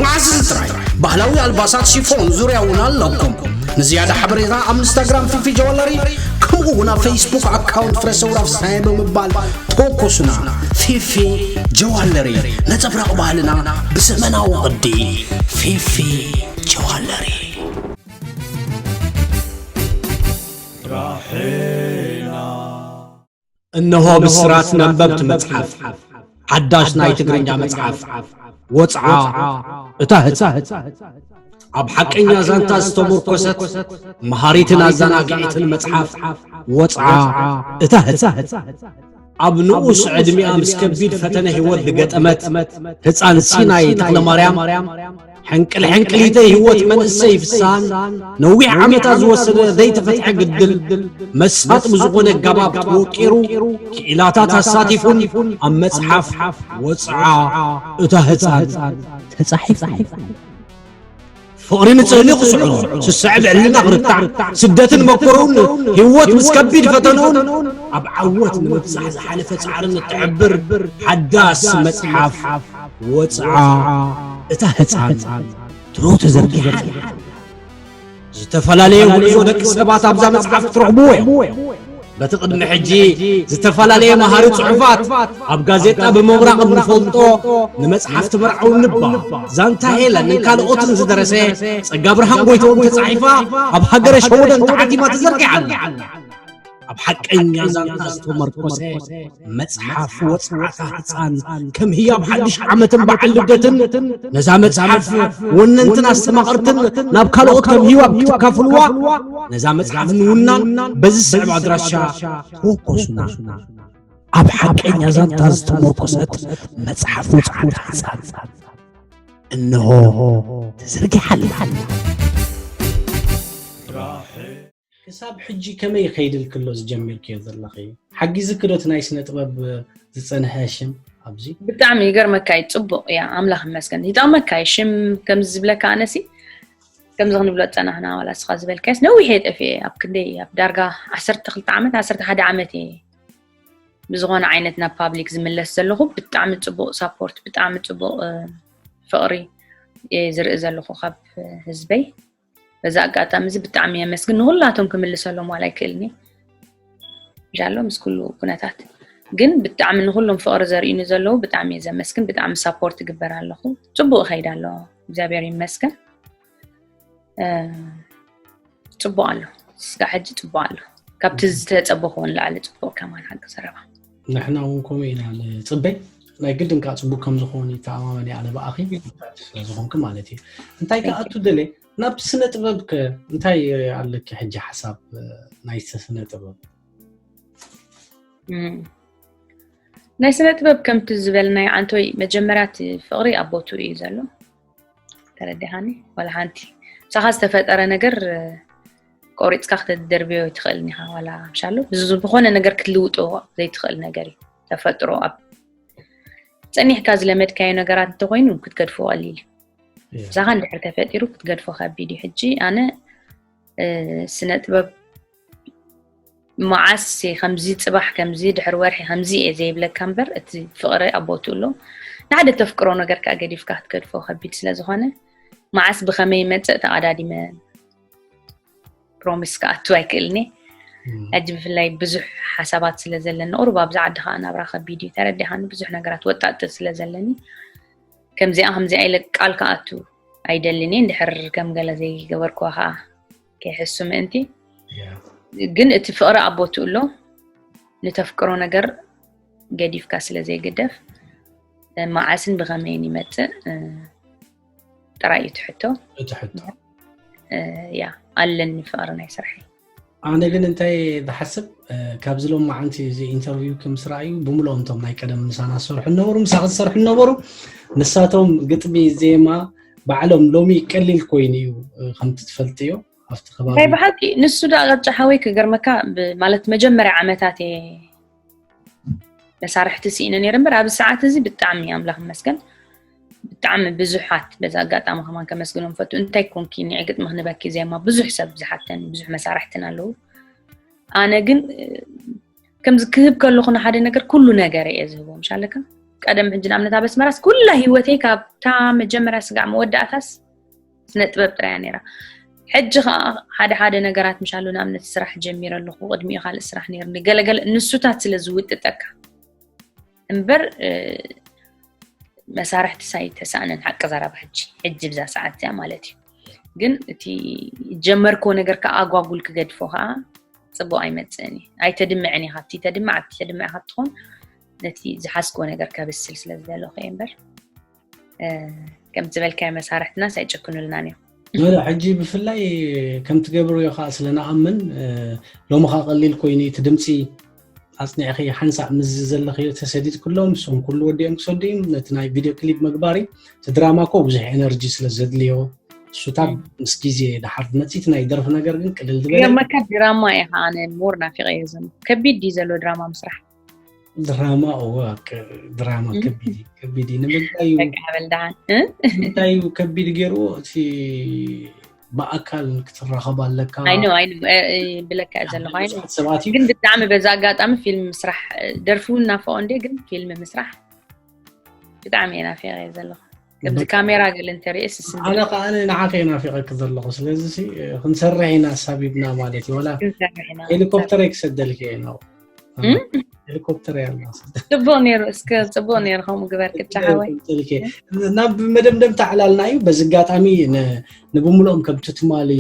መዓዝ እዚ ጥራይ ባህላዊ ኣልባሳት ሽፎን ዙርያ እውን ኣለኩም ንዝያዳ ሓበሬታ ኣብ ኢንስታግራም ፊፊ ጀዋለሪ ከምኡ እውን ኣብ ፌስቡክ ኣካውንት ፍረሰውራ ፍሳየ ብምባል ተወኩሱና ፊፊ ጀዋለሪ ነፀብራቕ ባህልና ብዘመናዊ ቅዲ ፊፊ ጀዋለሪ እንሆ ብስራት መንበብቲ መጽሓፍ ሓዳሽ ናይ ትግርኛ መጽሓፍ ወጽዓ እታ ህጻን ኣብ ሓቀኛ ዛንታ ዝተሞርኮሰት መሃሪትን ኣዘናጊዒትን መጽሓፍ ወጽዓ እታ ህጻን ኣብ ንኡስ ዕድሚኣ ምስ ከቢድ ፈተነ ህይወት ዝገጠመት ህጻን ሲናይ ተኽለማርያም ሕንቅል ሕንቅሊተይ ህይወት መንእሰይ ፍሳን ነዊሕ ዓመታት ዝወሰደ ዘይተፈትሐ ግድል መሳጥ ብዝኾነ ኣገባብ ተወቂሩ ክኢላታት ኣሳቲፉን ኣብ መጽሓፍ ወጽዓ እታ ህፃን ተጻሒፉ። ፍቕሪ ንጽህኒ ክስዕሮ ስስዐ ብዕልና ክርታዕ ስደትን መከሩን ህይወት ምስ ከቢድ ፈተንኡን ኣብ ዓወት ንምብጻሕ ዝሓለፈ ጻዕርን እትሕብር ሓዳስ መጽሓፍ ወጽዓ እታ ህፃን ትሮ ተዘርጊሓ። ዝተፈላለየ ጉዕዞ ደቂ ሰባት ኣብዛ መጽሓፍ ክትረኽብዎ እዮም። በቲ ቅድሚ ሕጂ ዝተፈላለየ መሃሪ ጽሑፋት ኣብ ጋዜጣ ብምብራቕ እንፈልጦ ንመጽሓፍ ትመርዓው ንባ ዛንታ ሄለን ንካልኦትን ዝደረሰ ጸጋ ብርሃን ጎይትኦም ተጻሒፋ ኣብ ሃገረ ሸወደን ተሓቲማ ተዘርጊሓ ኣላ። ኣብ ሓቀኛ ዛንታ ዝተመርኮሰ መጽሓፍ ወጽዓታ ህፃን ከም ህያብ ሓድሽ ዓመትን በዓል ልደትን ነዛ መጽሓፍ ወነንትን ኣስተማቐርትን ናብ ካልኦት ከም ህያብ ክትካፍልዋ ነዛ መጽሓፍ ንውናን በዚ ስዕብ ኣድራሻ ተወከሱና። ኣብ ሓቀኛ ዛንታ ዝተመርኮሰት መጽሓፍ ወጽዓታ ህፃን እንሆ ተዘርጊሓ ኣላ። ክሳብ ሕጂ ከመይ ይኸይድልኪ ኣሎ ዝጀሚርክዮ ዘለኺ? ሓጊዝኪ ዶ እቲ ናይ ስነ ጥበብ ዝጸንሐ ሽም ኣብዚ? ብጣዕሚ ይገርመካ እዩ፣ ጽቡቕ እያ፣ ኣምላኽ ይመስገን። ይጠቕመካ እዩ፣ ሽም ከምዚ ዝብለካ ኣነሲ፣ ከምዚ ክንብሎ ዝጸናሕና፣ ዋላ እስኻ ዝበልካዮስ ነዊሕ እየ ጠፊኤ፣ ኣብ ክንደይ፣ ኣብ ዳርጋ ዓሰርተ ክልተ ዓመት፣ ዓሰርተ ሓደ ዓመት እየ ብዝኾነ ዓይነት ናብ ፓብሊክ ዝምለስ ዘለኹ። ብጣዕሚ ጽቡቕ ሳፖርት፣ ብጣዕሚ ጽቡቕ፣ እ፣ ፍቕሪ እየ ዝርኢ ዘለኹ ካብ ህዝበይ። በዚ ኣጋጣሚ እዚ ብጣዕሚ የመስግን። ንኹላቶም ክምልሰሎም ዋላ ኣይክእልኒ። ጃሎ ምስ ኩሉ ኩነታት። ግን ብጣዕሚ ንኹሎም ፍቕሪ ዘርእዩኒ ዘለዉ ብጣዕሚ እየ ዘመስግን። ብጣዕሚ ሳፖርት ይግበር ኣለኹ። ጽቡቕ ይኸይድ ኣሎ። እግዚኣብሔር ይመስገን። እ፣ ጽቡቕ ኣሎ። ስጋዕ ሕጂ ጽቡቕ ኣሎ። ካብቲ ዝተጸበኹዎ ንላዕሊ ጽቡቕ ከማን ሓቂ ዘረባ። ንሕና እውን ከምኡ ኢና ንጽበ። ናይ ግድን ከዓ ጽቡቕ ከም ዝኾን ይተኣማመን እየ ኣነ ብኣኺ ስለ ዝኾንኪ ማለት እዩ። እንታይ Thank you. ክኣቱ ደልየ፣ ናብ ስነ ጥበብ ከ እንታይ ኣለኪ ሕጂ ሓሳብ፣ እ፣ ናይ ስነ ጥበብ? እም። ናይ ስነ ጥበብ ከምቲ ዝበልናዮ ዓንቶይ መጀመርያ እቲ ፍቕሪ ኣብ ቦትኡ እዩ ዘሎ። ተረዲኻኒ? ዋላ ሓንቲ። ምሳኻ ዝተፈጠረ ነገር፣ እ፣ ቆሪጽካ ክተደርብዮ ኣይትኽእልን ኢኻ። ዋላ ምሻሎ ብዝ-፣ ዝኾነ ነገር ክትልውጦ ዘይትኽእል ነገር እዩ። ተፈጥሮ ኣብ ጸኒሕካ ዝለመድካዮ ነገራት እንተኾይኑ ክትገድፎ ቀሊል እዩ። እያ። ምሳኻ እንድሕር ተፈጢሩ ክትገድፎ ከቢድ እዩ። ሕጂ ኣነ፣ እ፣ ስነ ጥበብ መዓስ ከምዚ ጽባሕ ከምዚ ድሕሪ ወርሒ ከምዚ እየ ዘይብለካ እምበር፣ እቲ ፍቕሪ ኣብ ቦትኡ ኣሎ። ንሓደ ተፍቅሮ ነገር ከኣ ገዲፍካ ክትገድፎ ከቢድ ስለ ዝኾነ፣ መዓስ ብኸመይ ይመጽእ ተቐዳዲመ ፕሮሚስ ክኣቱ ኣይክእልን እየ። እም። ሕጂ ብፍላይ ብዙሕ ሓሳባት ስለ ዘለኒ፣ ቁሩብ ኣብዚ ዓዲ ከኣ ናብራ ከቢድ እዩ፣ ተረዲኻኒ፣ ብዙሕ ነገራት ወጣጥጥ ስለ ዘለኒ፣ ከምዚኣ ከምዚኣ ኢለ ቃል ክኣቱ ኣይደልን እየ፣ እንድሕር ከም ገለ ዘይገበርክዋ ከኣ ከይሕሱ ምእንቲ። ያ። ግን እቲ ፍቕሪ ኣብ ቦትኡ ኣሎ፣ ንተፍቅሮ ነገር ገዲፍካ ስለ ዘይግደፍ፣ መዓስን ብኸመይን ይመጽእ፣ እ፣ ጥራይ እዩ እቲ ሕቶ። እቲ ሕቶ። እ፣ ያ፣ ኣለኒ ፍቕሪ ናይ ስርሐይ። ኣነ ግን እንታይ ዝሓስብ፣ እ፣ ካብዚ ሎማዓንቲ እዚ ኢንተርቪው ከም ስራእዩ ብምልኦም እቶም ናይ ቀደም ምሳና ዝሰርሑ ነበሩ፣ ምሳኺ ዝሰርሑ ነበሩ። ንሳቶም ግጥሚ፣ ዜማ ባዕሎም ሎሚ ቀሊል ኮይኑ እዩ፣ እ፣ ከምቲ ትፈልጥዮ ኣብቲ ከባቢ። ናይ ብሓቂ ንሱ ደኣ ቅጫ ሓወይ ክገርመካ፣ ብ-፣ ማለት መጀመርያ ዓመታት እየ መሳርሕቲ ስኢነ ነይረ እምበር፣ ኣብዚ ሰዓት እዚ ብጣዕሚ ኣምላኽ ይመስገን፣ ብጣዕሚ ብዙሓት፣ በዚ ኣጋጣሚ ከማን ከመስግኖም ፈቱ። እንታይ ኮንኪ ንዒ ግጥሚ ክንበኪ ዜማ ብዙሕ ሰብ ዝሓተኒ፣ ብዙሕ መሳርሕትን ኣለዉ። ኣነ ግን፣ እ፣ ከምዚ ክህብ ከለኹ ንሓደ ነገር፣ ኩሉ ነገር እየ ዝህቦ፣ ምሽ ኣለካ? ቀደም ሕጂ ንኣብነት ኣብ ኣስመራስ ኩላ ህይወተይ ካብታ መጀመርያ ስጋዕ መወዳእታስ ስነ ጥበብ ጥራይ እያ ነይራ። ሕጂ ኸኣ ሓደ ሓደ ነገራት ምሻሉ ንኣብነት ስራሕ ጀሚረ ኣለኹ፣ ቅድሚኡ ካልእ ስራሕ ነይሩኒ። ገለገለ ንሱታት ስለ ዝውጥጠካ እምበር፣ እ፣ መሳርሕቲ ሳይተሳእነን ሓቂ ዘረባ ሕጂ፣ ሕጂ ብዛ ሰዓት እዚኣ ማለት እዩ። ግን እቲ ጀመርክዎ ነገር ከኣ ኣጓጉል ክገድፎ ከኣ ጽቡቕ ኣይመጽእን እዩ። ኣይተድምዕን ኢኻ። እቲ ተድምዕ፣ ኣብቲ ተድምዕ ኢኻ ትኾን ነቲ ዝሓዝክዎ ነገር ከብስል ስለ ዝደለኹ እየ እምበር፣ እ፣ ከም ዝበልካዮ መሳርሕትናስ ኣይጭክኑልናን እዮም። ኖ፣ ኖ፣ ሕጂ ብፍላይ ከም ትገብርዮ ከኣ ስለ ንኣምን፣ እ፣ ሎሚ ከኣ ቀሊል ኮይኑ እቲ ድምጺ ኣፅኒዕኺ ሓንሳእ ምስ ዘለኽዮ ተሰዲድክሎም፣ ንሶም ኩሉ ወዲኦም ክሰዱ እዮም። ነቲ ናይ ቪድዮ ክሊፕ ምግባር እዩ። እቲ ድራማ እኮ ብዙሕ ኤነርጂ ስለ ዘድልዮ፣ እሱታት ምስ ግዜ ድሓር ዝመፅእ፣ እቲ ናይ ደርፊ ነገር ግን ቅልል ዝበለ እዩ። ገርመካ ድራማ እየ ከዓ ኣነ ሞር ናፊቐዮ ዘሎ። ከቢድ ድዩ ዘሎ ድራማ ምስራሕ? ድራማ እወ፣ ቅ- ድራማ ከቢድ እዩ፣ ከቢድ እዩ። ንምንታይ እዩ በቃ በል ደሓን እ? እንታይ እዩ ከቢድ ገይርዎ? እቲ ብኣካል ክትራኸብ ኣለካ። ኣይኖ ኣይኖ እ፣ እ፣ ብለካ እየ ዘለኹ ኣይኖ። ብዙሓት ሰባት እዩ ግን ብጣዕሚ በዛ ኣጋጣሚ ፊልም ምስራሕ እ፣ ደርፊ እውን ናፈቆ እንዴ ግን ፊልም ምስራሕ ብጣዕሚ እየ ናፊቀ እየ ዘለኹ። ከምዚ ካሜራ ገለ እንተሪኤ ስስም ኣነ ከዓ ንዓኸ ናፊቀክ ዘለኹ። ስለዚ ሲ ክንሰርሕ ኢና ሳቢብና ማለት እዩ። ወላ ክንሰርሕ ኢና። ሄሊኮፕተር ክሰደልክ እየ ነው እም? ሄሊኮፕተር ያላ ጽቡቅ ነይሩ እስከ ጽቡቅ ነይሩ ከምኡ ግበር ቅጫ ሓወይ። ናብ መደምደምታ ዕላልና እዩ። በዚ ኣጋጣሚ ን- ንብምልኦም ከምቲ ትማሊ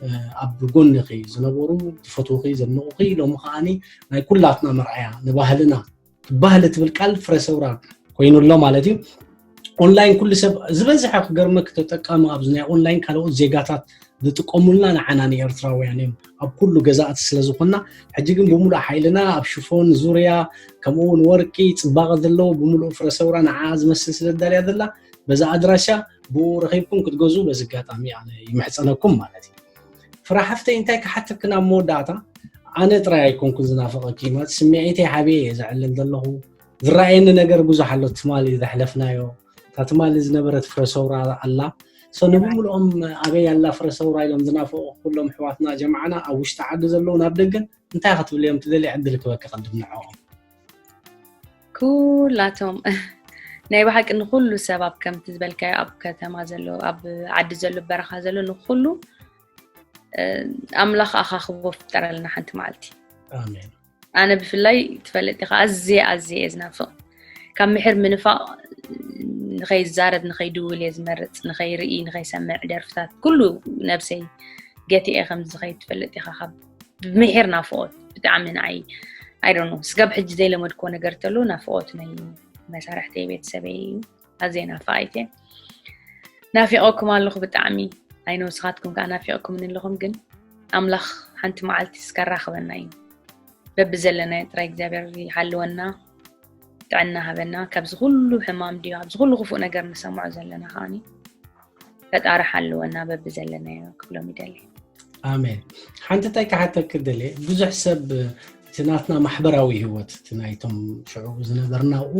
እ፣ ኣብ ጎንኺ ዝነበሩ ዝፈትውኺ ዘድንቑኺ ሎሚ ከዓኒ ናይ ኩላትና መርኣያ ንባህልና ባህሊ ትብል ቃል ፍረ ሰውራ ኮይኑ ኣሎ ማለት እዩ። ኦንላይን ኩሉ ሰብ ዝበዝሐ ክገርመክ ተጠቃሚ ኣብዚ ናይ ኦንላይን ካልኦት ዜጋታት ዝጥቀሙልና ንዓና ንኤርትራውያን እዮም ኣብ ኩሉ ገዛእቲ ስለ ዝኾንና። ሕጂ ግን ብምሉእ ሓይልና ኣብ ሽፎን ዙርያ ከምኡ እውን ወርቂ ጽባቐ ዘለዎ ብምሉእ ፍረ ሰውራ ንዓ ዝመስል ስለ ዳልያ ዘላ በዛ ኣድራሻ ብኡ ረኺብኩም ክትገዝኡ በዚ ኣጋጣሚ ኣነ ይምሕጸነኩም ማለት እዩ። ፍረ ሓፍተይ እንታይ ክሓተክን ኣብ መወዳእታ ኣነ ጥራይ ኣይኮንኩን ዝናፍቐኪ ማለት ስምዒተይ ሓቢኤ እየ ዘዕልል ዘለኹ። ዝረኣየኒ ነገር ብዙሕ ኣሎ። ትማሊ ዘሕለፍናዮ እታ ትማሊ ዝነበረት ፍረ ሰውራ ኣላ። ሶ ንብምልኦም ኣበይ ኣላ ፍረ ሰውራ ኢሎም ዝናፍቑ ኩሎም ኣሕዋትና ጀምዓና ኣብ ውሽጢ ዓዲ ዘለዉ ናብ ደገን እንታይ ክትብልዮም ትደሊ ዕድል ክበኪ ቅድም ንዕኦም። ኩላቶም ናይ ብሓቂ ንኩሉ ሰብ ኣብ ከምቲ ዝበልካዮ ኣብ ከተማ ዘሎ ኣብ ዓዲ ዘሎ በረኻ ዘሎ ንኩሉ እ፣ ኣምላኽ ኣኻኽቦ ፍጠረልና ሓንቲ መዓልቲ። ኣሜን። ኣነ ብፍላይ ትፈልጥ ኢኻ ኣዝየ ኣዝየ እየ ዝናፍቕ። ካብ ምሕር ምንፋቕ ንኸይዛረብ ንኸይድውል እየ ዝመርፅ፣ ንኸይርኢ ንኸይሰምዕ ደርፍታት ኩሉ ነብሰይ ገቲኤ ከምዚ ዝኸይድ ትፈልጥ ኢኻ። ካብ ብምሒር ናፍቖት ብጣዕሚ ንዓይ ኣይዶኖ ስጋብ ሕጂ ዘይለመድክዎ ነገር ተሎ ናፍቖት ናይ መሳርሕተይ ቤተሰበይ እዩ። ኣዝየ ናፋቒት እየ። ናፊቐኩም ኣለኹ ብጣዕሚ። ኣይኖ ንስኻትኩም ከዓ ናፊቕኩምኒ ኣለኹም፣ ግን ኣምላኽ ሓንቲ መዓልቲ እስከራኽበና እዩ። በብዘለናዮ ጥራይ እግዚኣብሔር ይሓልወና፣ ጥዕና ሃበና። ካብዚ ኩሉ ሕማም ድዩ፣ ኣብዚ ኩሉ ክፉእ ነገር ንሰምዖ ዘለና ከዓኒ ፈጣሪ ሓልወና በብዘለናዮ ክብሎም ይደሊ። ኣሜን። ሓንቲ እንታይ ክሓተክ ደልየ፣ ብዙሕ ሰብ እቲ ናትና ማሕበራዊ ህይወት እቲ ናይቶም ሽዑ ዝነበርናኡ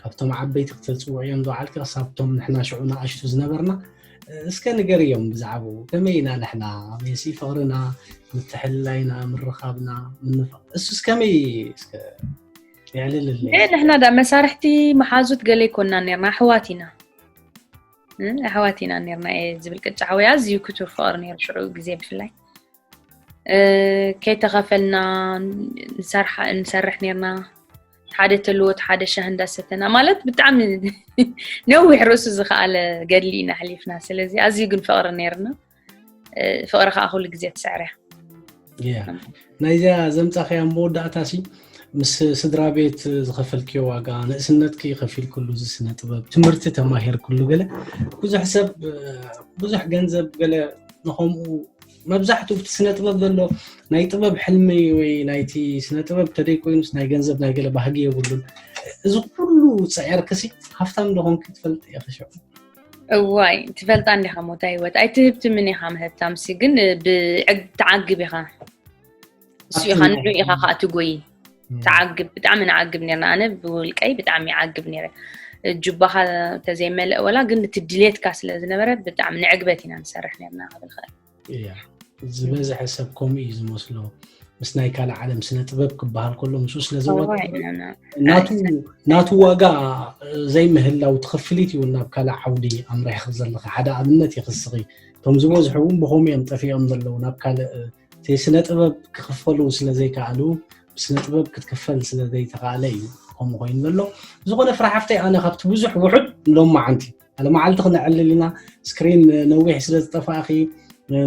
ካብቶም ዓበይቲ ክተፅውዕዮም ዝወዓልካ ክሳብቶም ንሕና ሽዑ ንኣሽቱ ዝነበርና እስከ ንገርዮም ብዛዕባኡ። ከመይ ኢና ንሕና ሜሲ ፍቕርና፣ ምትሕልላይና፣ ምርኻብና፣ ምንፋ እሱስ ከመይ እስከ የዕልልለይ። ንሕና ዳ መሳርሕቲ መሓዙት ገለ ይኮና ነርና ኣሕዋት ኢና። ኣሕዋት ኢና ነርና እየ ዝብል ቅጫ ሓወይ ኣዝዩ ክቱር ፍቕሪ ነይሩ ሽዑ ግዜ ብፍላይ ከይተኸፈልና ንሰርሕ ነርና። ሓደ ተልዎት ሓደ ሻህ እንዳሰተና ማለት ብጣዕሚ ነዊሕ ርእሱ ዝኸኣለ ገድሊ ኢና ኣሕሊፍና። ስለዚ ኣዝዩ ግን ፍቕሪ ነርና። ፍቕሪ ከዓ ኩሉ ግዜ ትስዕር እያ። ናይዚኣ ዘምፃኽያ መወዳእታ ሲ ምስ ስድራ ቤት ዝኸፈልክዮ ዋጋ ንእስነትኪ ከፊልክሉ እዚ ስነ ጥበብ ትምህርቲ ተማሂርክሉ ገለ ብዙሕ ሰብ ብዙሕ ገንዘብ ገለ ንኸምኡ መብዛሕትኡ ብቲ ስነ ጥበብ ዘሎ ናይ ጥበብ ሕልሚ ወይ ናይቲ ስነ ጥበብ ተደይ ኮይኑስ ናይ ገንዘብ ናይ ገለ ባህጊ የብሉን። እዚ ኩሉ ፀዒርክሲ ሃፍታም ዶ ኮንኪ ትፈልጥ ኢኺ ሽዑ? እዋይ ትፈልጣ እንዲኻ ሞታ ህይወት ኣይትህብትምን ኢኻ ምህብታምሲ ግን ብዕግ ትዓግብ ኢኻ። እሱ ኢኻ ንዑ ኢኻ ከዓ ትጎይ ትዓግብ ብጣዕሚ ንዓግብ ነርና። ኣነ ብውልቀይ ብጣዕሚ ይዓግብ ነረ። ጁባኻ ተዘይመልእ ወላ ግን እቲ ድሌትካ ስለ ዝነበረ ብጣዕሚ ንዕግበት ኢና ንሰርሕ ነርና ክብል ኽእል። እያ ዝበዝሐ ሰብ ከምኡ እዩ ዝመስሎ። ምስ ናይ ካልእ ዓለም ስነ ጥበብ ክበሃል ከሎ ምስኡ ስለ ዘወ ናቱ ዋጋ ዘይምህላው ትኽፍሊት እዩ ናብ ካልእ ዓውዲ ኣምሪሕኺ ዘለኺ ሓደ ኣብነት ይኽስኺ። እቶም ዝበዝሑ እውን ብኸምኡ እዮም ጠፊኦም ዘለዉ ናብ ካልእ እቲ ስነ ጥበብ ክኽፈሉ ስለ ዘይከኣሉ ብስነ ጥበብ ክትክፈል ስለ ዘይተኻእለ እዩ ከምኡ ኮይኑ ዘሎ። ዝኾነ ፍራ ሓፍተይ ኣነ ካብቲ ብዙሕ ውሑድ ሎማዓንቲ ሓደ መዓልቲ ክነዕልል ኢና። ስክሪን ነዊሕ ስለ ዝጠፋእኺ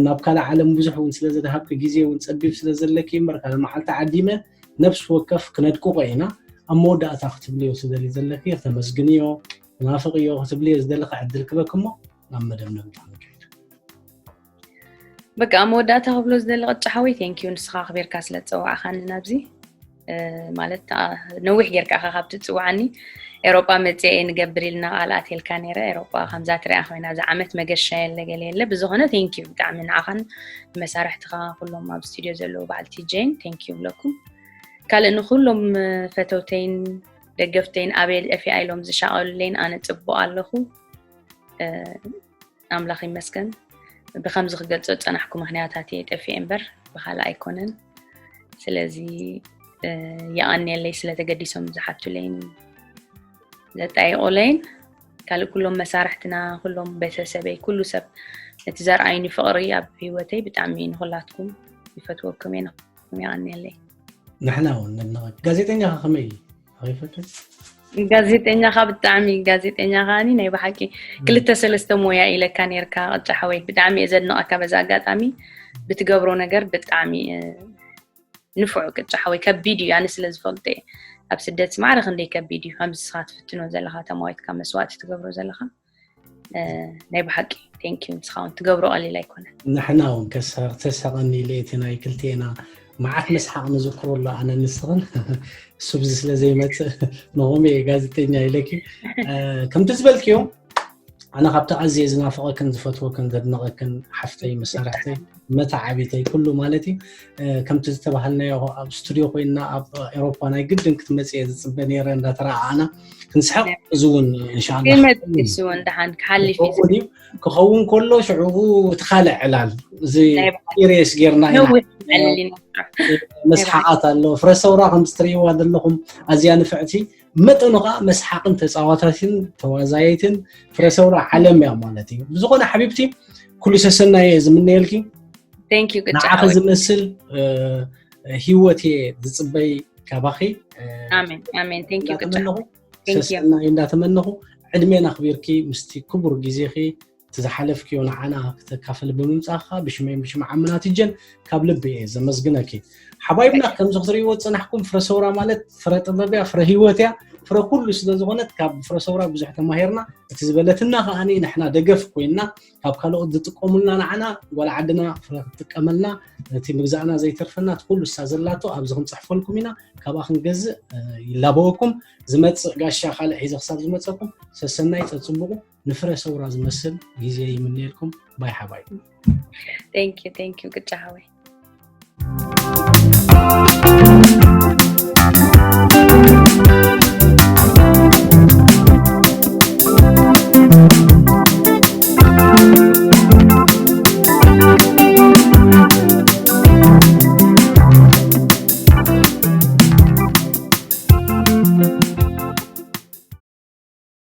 ናብ ካልእ ዓለም ብዙሕ እውን ስለ ዘድሃብኪ ግዜ እውን ፀቢብ ስለ ዘለኪ እምበር ካልእ መዓልቲ ዓዲመ ነብሲ ወከፍ ክነድቅቆ ኢና። ኣብ መወዳእታ ክትብልዮ ትደሊ ዘለኪ ክተመስግንዮ ክናፍቅዮ ክትብልዮ ዝደለኺ ዕድል ክበኪ እሞ ናብ መደምደምታ ንከይድ። በቃ ኣብ መወዳእታ ክብሎ ዝደሊ ቅጫ ሓወይ ቴንኪዩ ንስኻ ኣኽቢርካ ስለ ዝፀዋዕኻኒ ናብዚ። ማለት ነዊሕ ጌርካ ኢኻ ካብ ትፅውዓኒ። ኤሮጳ መፅአ ንገብር ኢልና ቃል ኣትየልካ ነይረ። ኤሮጳ ከምዛ ትሪኣ ኮይና፣ እዚ ዓመት መገሻ የለ፣ ገለ የለ። ብዝኾነ፣ ቴንኪዩ ብጣዕሚ ንዓኻን መሳርሕትኻ፣ ኩሎም ኣብ ስቱድዮ ዘለዉ በዓልቲ ጄን፣ ቴንኪዩ ብለኩም። ካልእ ንኩሎም ፈተውተይን ደገፍተይን፣ ኣበይ ጠፊኣ ኢሎም ዝሻቐሉለይን፣ ኣነ ፅቡቕ ኣለኹ። ኣምላኽ ይመስገን። ብከምዚ ክገልጾ ዝጸናሕኩ ምክንያታት እየ ጠፊኤ እምበር ብካልእ ኣይኮነን። ስለዚ የቐንየለይ ስለተገዲሶም ዝሓቱለይን ዘጣይቑለይን። ካልእ ኩሎም መሳርሕትና፣ ኩሎም ቤተሰበይ፣ ኩሉ ሰብ ነቲ ዘርኣዩኒ ፍቕሪ ኣብ ህይወተይ ብጣዕሚ ንኹላትኩም ይፈትወኩም እየ። ንኹም የቐንየለይ። ንሕና እውን ነድንቐክ። ጋዜጠኛ ከ ከመይ እዩ? ይፈትው? ጋዜጠኛኻ ብጣዕሚ፣ ጋዜጠኛኻ ኣኒ ናይ ብሓቂ ክልተ ሰለስተ ሞያ ኢለካ ነርካ ቅጫ ሓወይ። ብጣዕሚ እየ ዘድንቐካ። በዛ ኣጋጣሚ ብትገብሮ ነገር ብጣዕሚ ንፉዕ ቅጫ ሓወይ። ከቢድ እዩ፣ ኣነ ስለ ዝፈልጦ እየ። ኣብ ስደት ማዕረ ክንደይ ከቢድ እዩ፣ ከምዚ ስኻ ትፍትኖ ዘለኻ፣ ተማዊትካ መስዋእቲ ትገብሮ ዘለኻ። ናይ ብሓቂ ቴንኪዩ። ንስኻ እውን ትገብሮ ቀሊል ኣይኮነን። ንሕና እውን ከሳቅ ተሳቀኒ ኢለ እቲ ናይ ክልቴና መዓት መስሓቅ ንዝክሮ ኣሎ ኣነ ንስኽን። እሱ ብዚ ስለ ዘይመፅእ ንኹም እየ ጋዜጠኛ ኢለኪ። ከምቲ ዝበልክዮ ኣነ ካብቲ ኣዝየ ዝናፍቐክን ዝፈትወክን ዘድንቐክን ሓፍተይ መሳርሕተይ መተዓቢተይ ኩሉ ማለት እዩ። ከምቲ ዝተባሃልናዮ ኣብ ስቱድዮ ኮይና ኣብ ኤሮፓ ናይ ግድን ክትመፅእ እየ ዝፅበ ነይረ እንዳተረኣኣና ክንስሕቕ እዚ እውን እንሻላ ይመፅእ እሱ እውን ደሓን ክሓልፍ እዩ። ክኸውን እዩ። ክኸውን ከሎ ሽዑ እቲ ካልእ ዕላል እዚ ሲሪየስ ጌርና ኢና። ነዊሕ ዕልል ኢና። መስሓቓት ኣሎ። ፍረ ሰውራ ከም እትርእይዋ ዘለኹም ኣዝያ ንፍዕቲ መጠኑ ከዓ መስሓቕን ተፃዋታትን ተዋዛየትን ፍረ ሰውራ ዓለም እያ ማለት እዩ። ብዝኾነ ሓቢብቲ ኩሉ ሰሰናየ ዝምነየልኪ። Thank you፣ ቅጫ ንዓኺ ሓወይ። ዝመስል እ፣ ህይወት እየ ዝፅበይ ካባኺ እ፣ ኣሜን ኣሜን። Thank you፣ ቅጫ እንዳተመነኹ Thank you። ሰሰናይ እንዳተመነኹ ዕድሜን ኣኽቢርኪ ምስቲ ክቡር ግዜኺ እቲ ዝሓለፍክዮ ንዓና ክተካፍል ብምምፃእኻ ብሽመይን ብሽም ዓምና ትጀን ካብ ልቢ እየ ዘመስግነኪ። ሓባይብና ከምዚ ክትርእይዎ ዝፀናሕኩም ፍረ ሰውራ ማለት ፍረ ጥበብ እያ፣ ፍረ ህይወት እያ፣ ፍረ ኩሉ ስለ ዝኾነት ካብ ፍረ ሰውራ ብዙሕ ተማሂርና። እቲ ዝበለትና ከዓኒ ንሕና ደገፍ ኮይንና ካብ ካልኦት ዝጥቀሙልና ንዓና ጓል ዓድና ፍረ ክትጥቀመልና እቲ ምግዛእና ዘይተርፈና እቲ ኩሉ እሳ ዘላቶ ኣብዚ ክንፅሕፈልኩም ኢና። ካብኣ ክንገዝእ እ፣ ይላበወኩም። ዝመፅእ ጋሻ ካልእ ሒዘ ክሳብ ዝመፀኩም ሰሰናይ ፀፅቡቑ ንፍረ ሰውራ ዝመስል ግዜ ይምነየልኩም። ባይ ሓባይ። Thank you፣ thank you፣ ቅጫ ሓወይ።